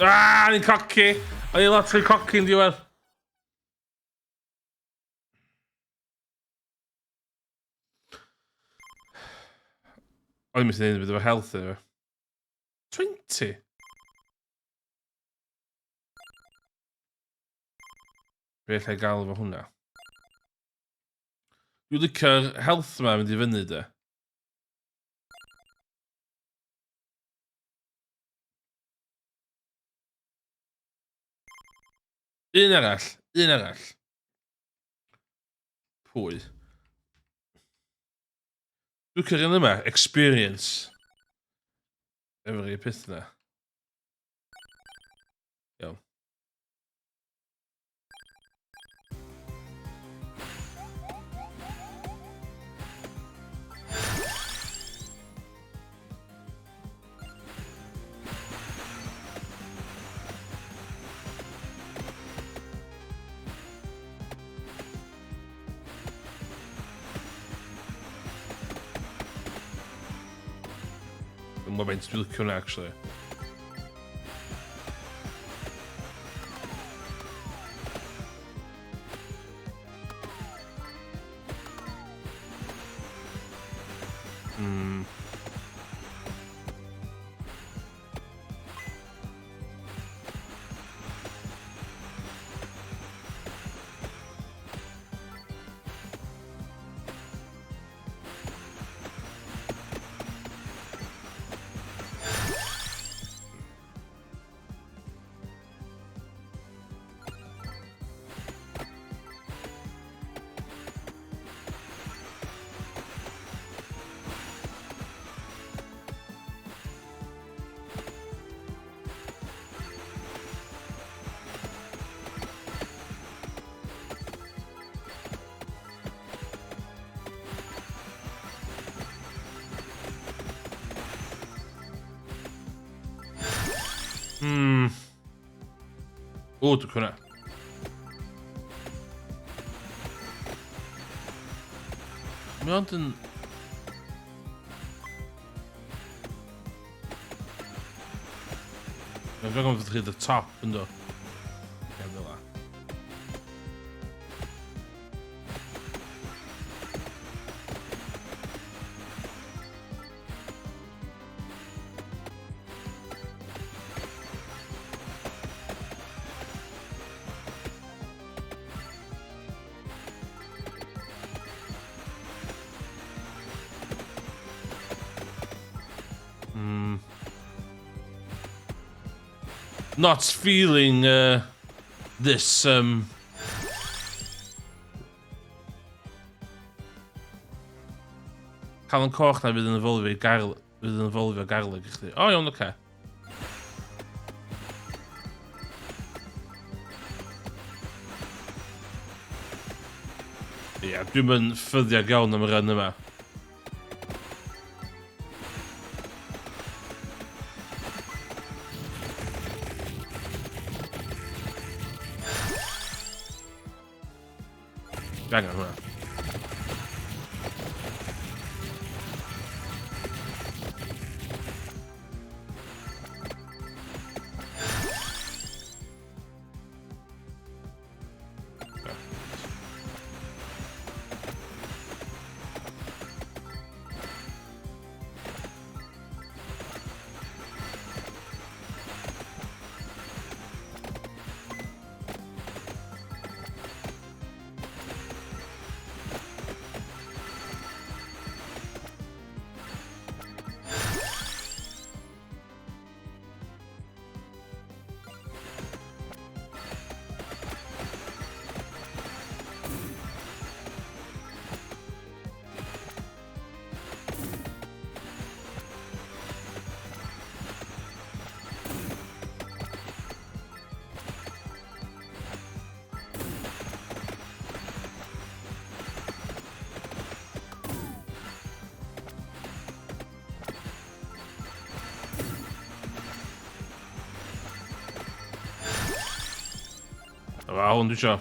Ah, ni'n coci! O'n i'n lot o'i coci yn diwedd. O'n i'n mynd i wneud beth efo health efo. 20? Be allai gael efo hwnna? Dwi'n licio'r health yma mynd i fyny de. Un arall, un arall. Pwy? Dwi'n cyrraedd yma, experience. Efo'r un peth yna. Iawn. Dwi'n gwybod faint dwi'n licio hwnna, actually. O, dwi'n cwna. Mae ond yn... Mae'n rhaid fod chi the top, ynddo. Ie, fel la. Not feeling this Calon coch na fydd yn evolfio fydd yn evolfio garlleg i chdi. O, iawn, oce. Ie, dwi'n mynd ffyddiog iawn am y run yma. Dwi angen hwnna. A hwn dwi isio.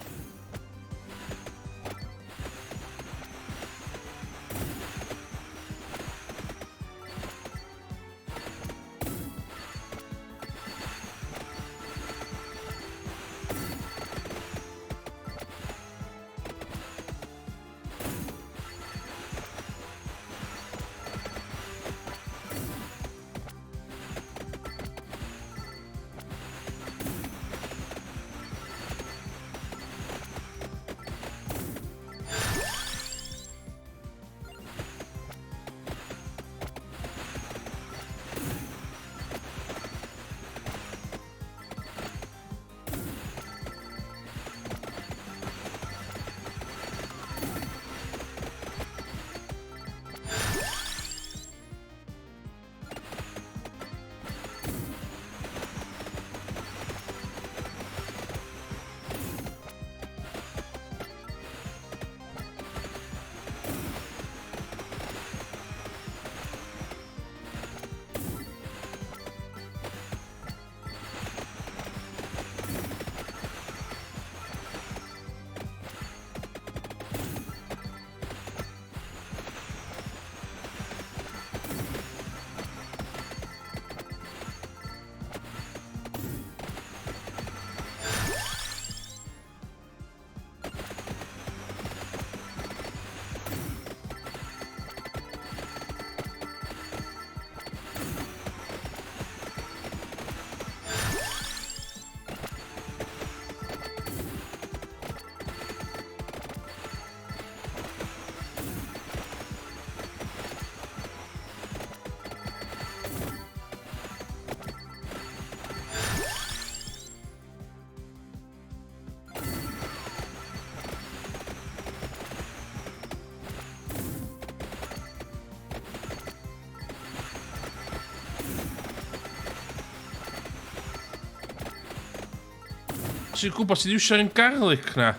Ti'n gwybod sy'n iwsio'r un garlic na?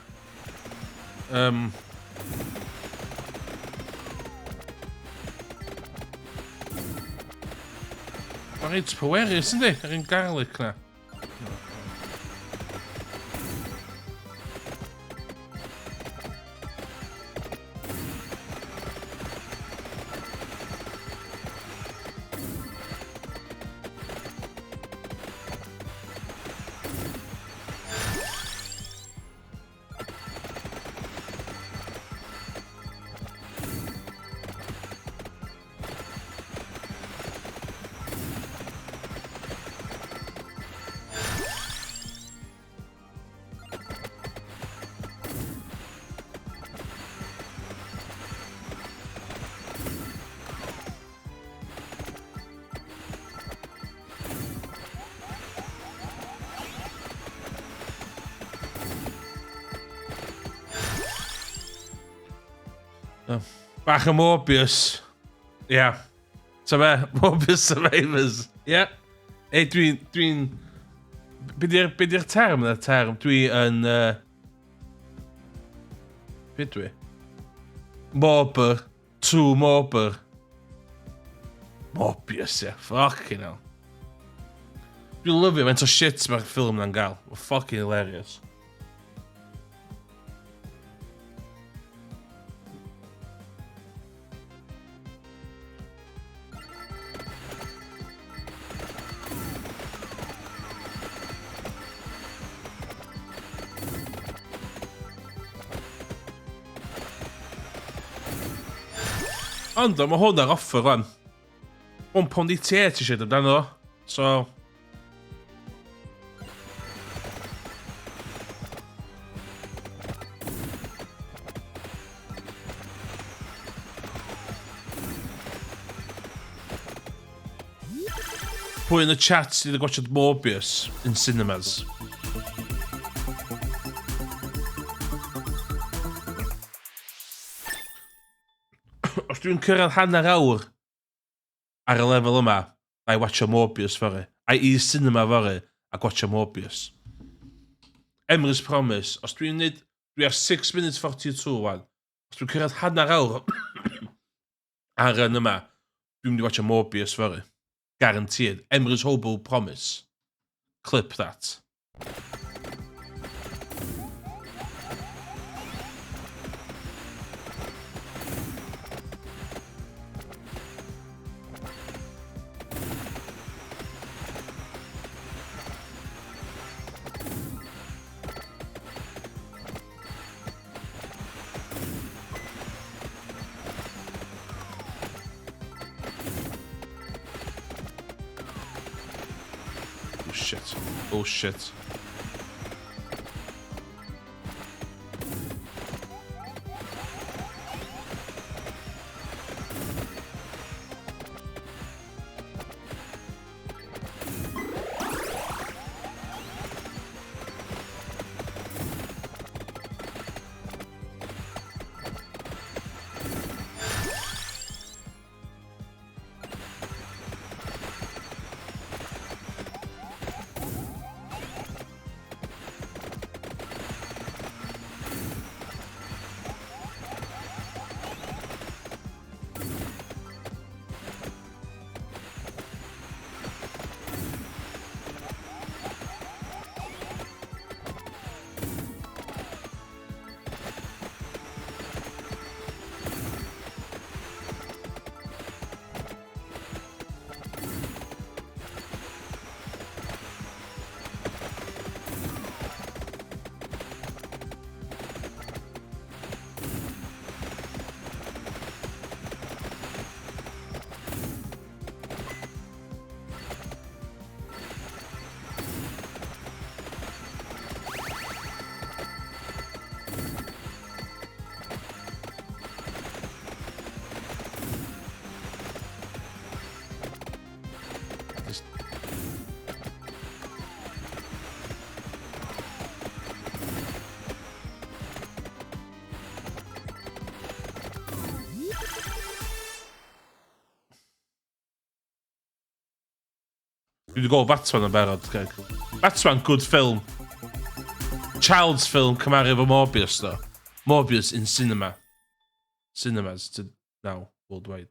Mae'n reit pwerus, yndi? Yr un garlic na. Bach o Morbius. Ia. Yeah. Ta be? Morbius Survivors. Ie. Yeah. Ei, dwi'n... Dwi'n... Be di'r be di term yna? Term? Dwi yn... Be dwi? Morbyr. True Morbyr. Morbius, ie. Yeah. Fucking hell. Dwi'n lyfio faint o shit mae'r ffilm na'n gael. Fucking hilarious. Ond mae hwn ar offer rwan. £1.88 eisiau amdano. So, Pwy yn y chat sydd wedi gwachod Morbius in cinemas? Os dwi'n cyrraedd hanner awr ar y lefel yma, na i watcho Morbius fory. A i cinema fory a gwatcho Morbius. Emrys Promise, os dwi'n neud, dwi ar 6 minutes 42 wan. Os dwi'n cyrraedd hanner awr ar yn yma, dwi'n mynd i watcho Morbius fory. Guaranteed. Emrys Hobo Promise. Clip that. Oh shit. Oh shit. Just... Dwi wedi gweld Batman yn barod, Greg. Batman, good film. child's film cymharu efo Morbius, though. Morbius in cinema. Cinemas to now, worldwide.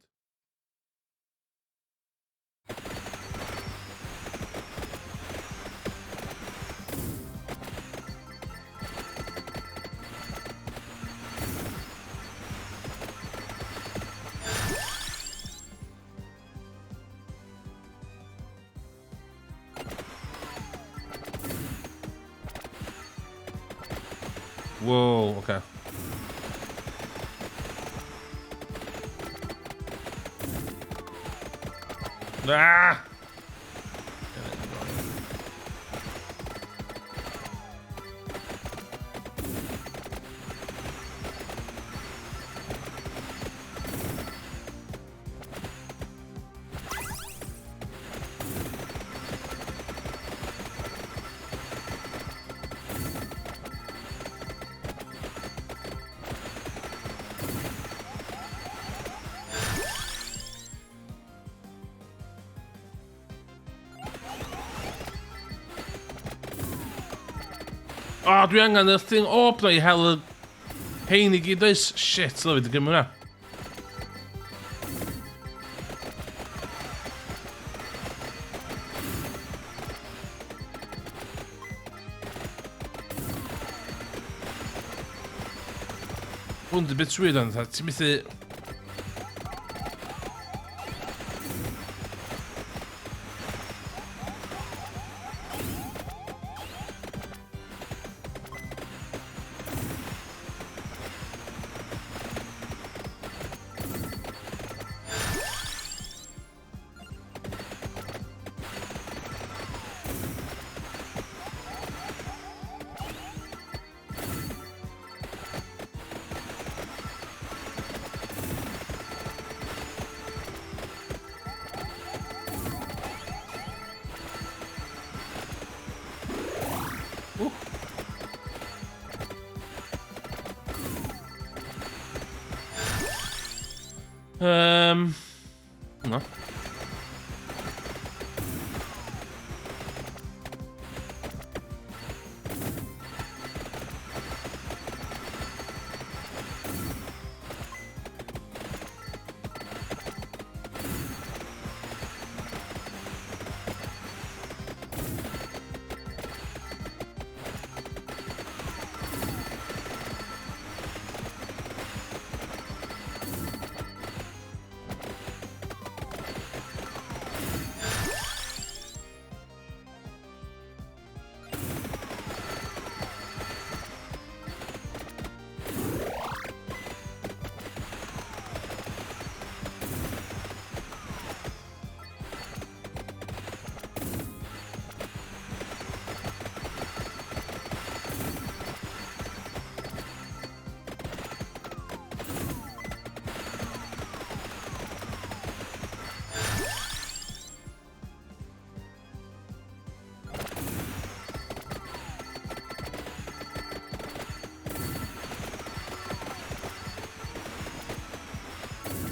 Whoa, okay. Ah! O, oh, dwi angen y thing orb na i hel y hein i gyd oes. Shit, dwi wedi gymryd hwnna. Hwn di bit weird ond, ti'n methu... No.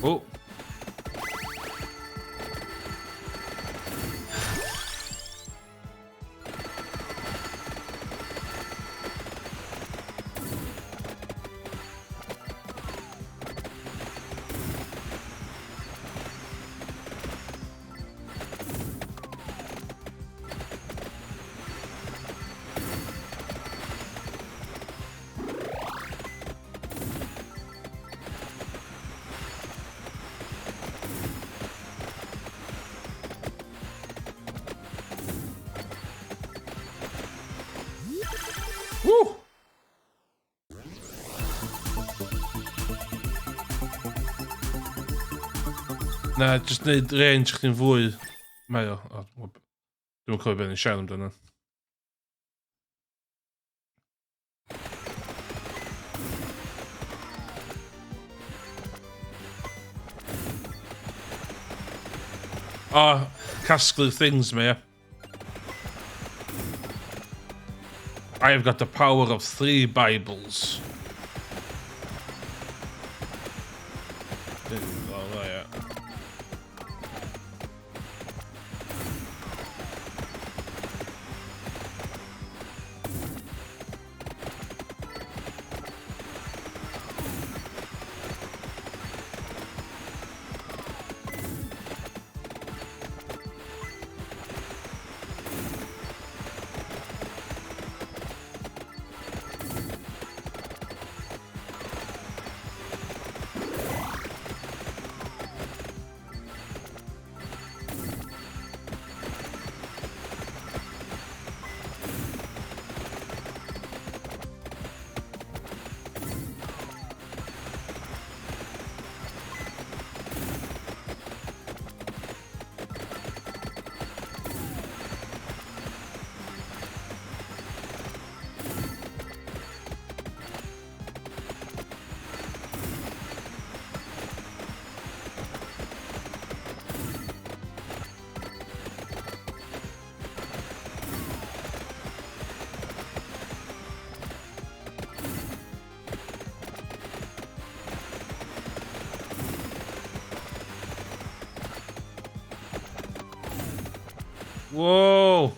Oh. Woo! Na, just neud range chdi'n fwy. Mae o. O, dwi'm yn cofio beth ni'n siarad amdano. O, casglu things mae, ie. I have got the power of 3 Bibles. Oh, yeah. Wow!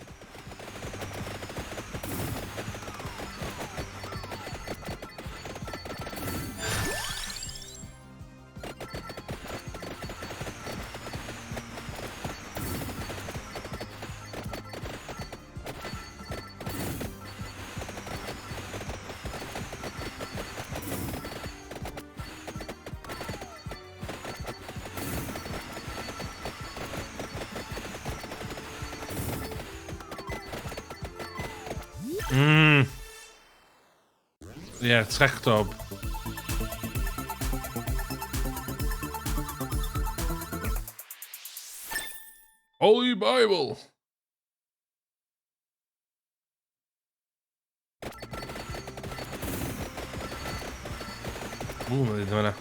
Yeah, tractor. Holy Bible! Ww, mae'n dweud fan'na.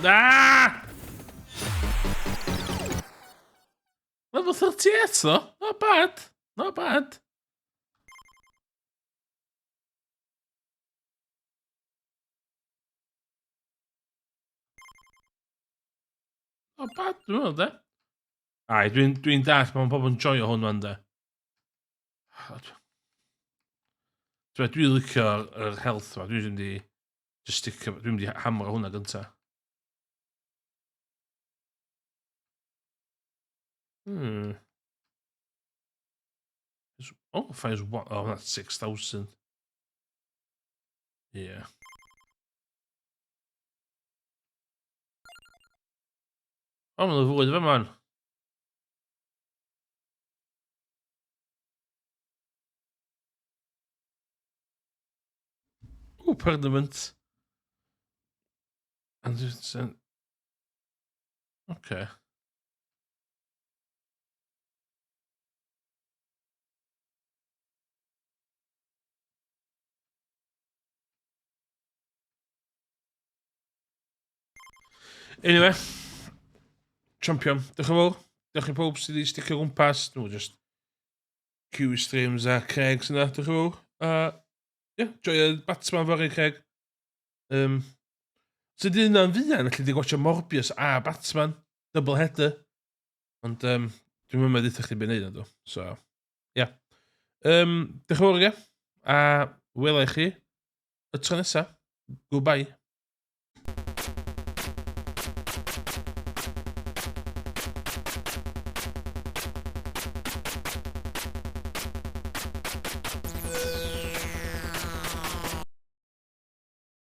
Ah! Level 38 though. Not bad. Not bad. Not bad, dwi'n meddwl, de. Ai, dwi'n dwi dall mae pobl yn joio hwn fan, de. Dwi'n dwi licio'r yr health ma. Dwi'n mynd i just stick, dwi'n mynd i hamro hwnna gynta. Oh, fires one. Oh, that's 6,000. Yeah. Oh, mae'n fwyd fe man. Oh, permanent. And it's... Okay. Anyway, champion. Diolch yn fawr. Diolch i pob sydd wedi sticio gwmpas. Dwi'n just Q streams a Craig sy'n yna. Diolch yn fawr. Yeah, joio Batman fory, Craig. So di hynna'n fuan, allu di gwatcha Morbius a Batman. Double header. Ond dwi'n mynd i chdi beth wneud na, So, yeah. Diolch yn fawr, ie. A wela i chi y tro nesa. Goodbye.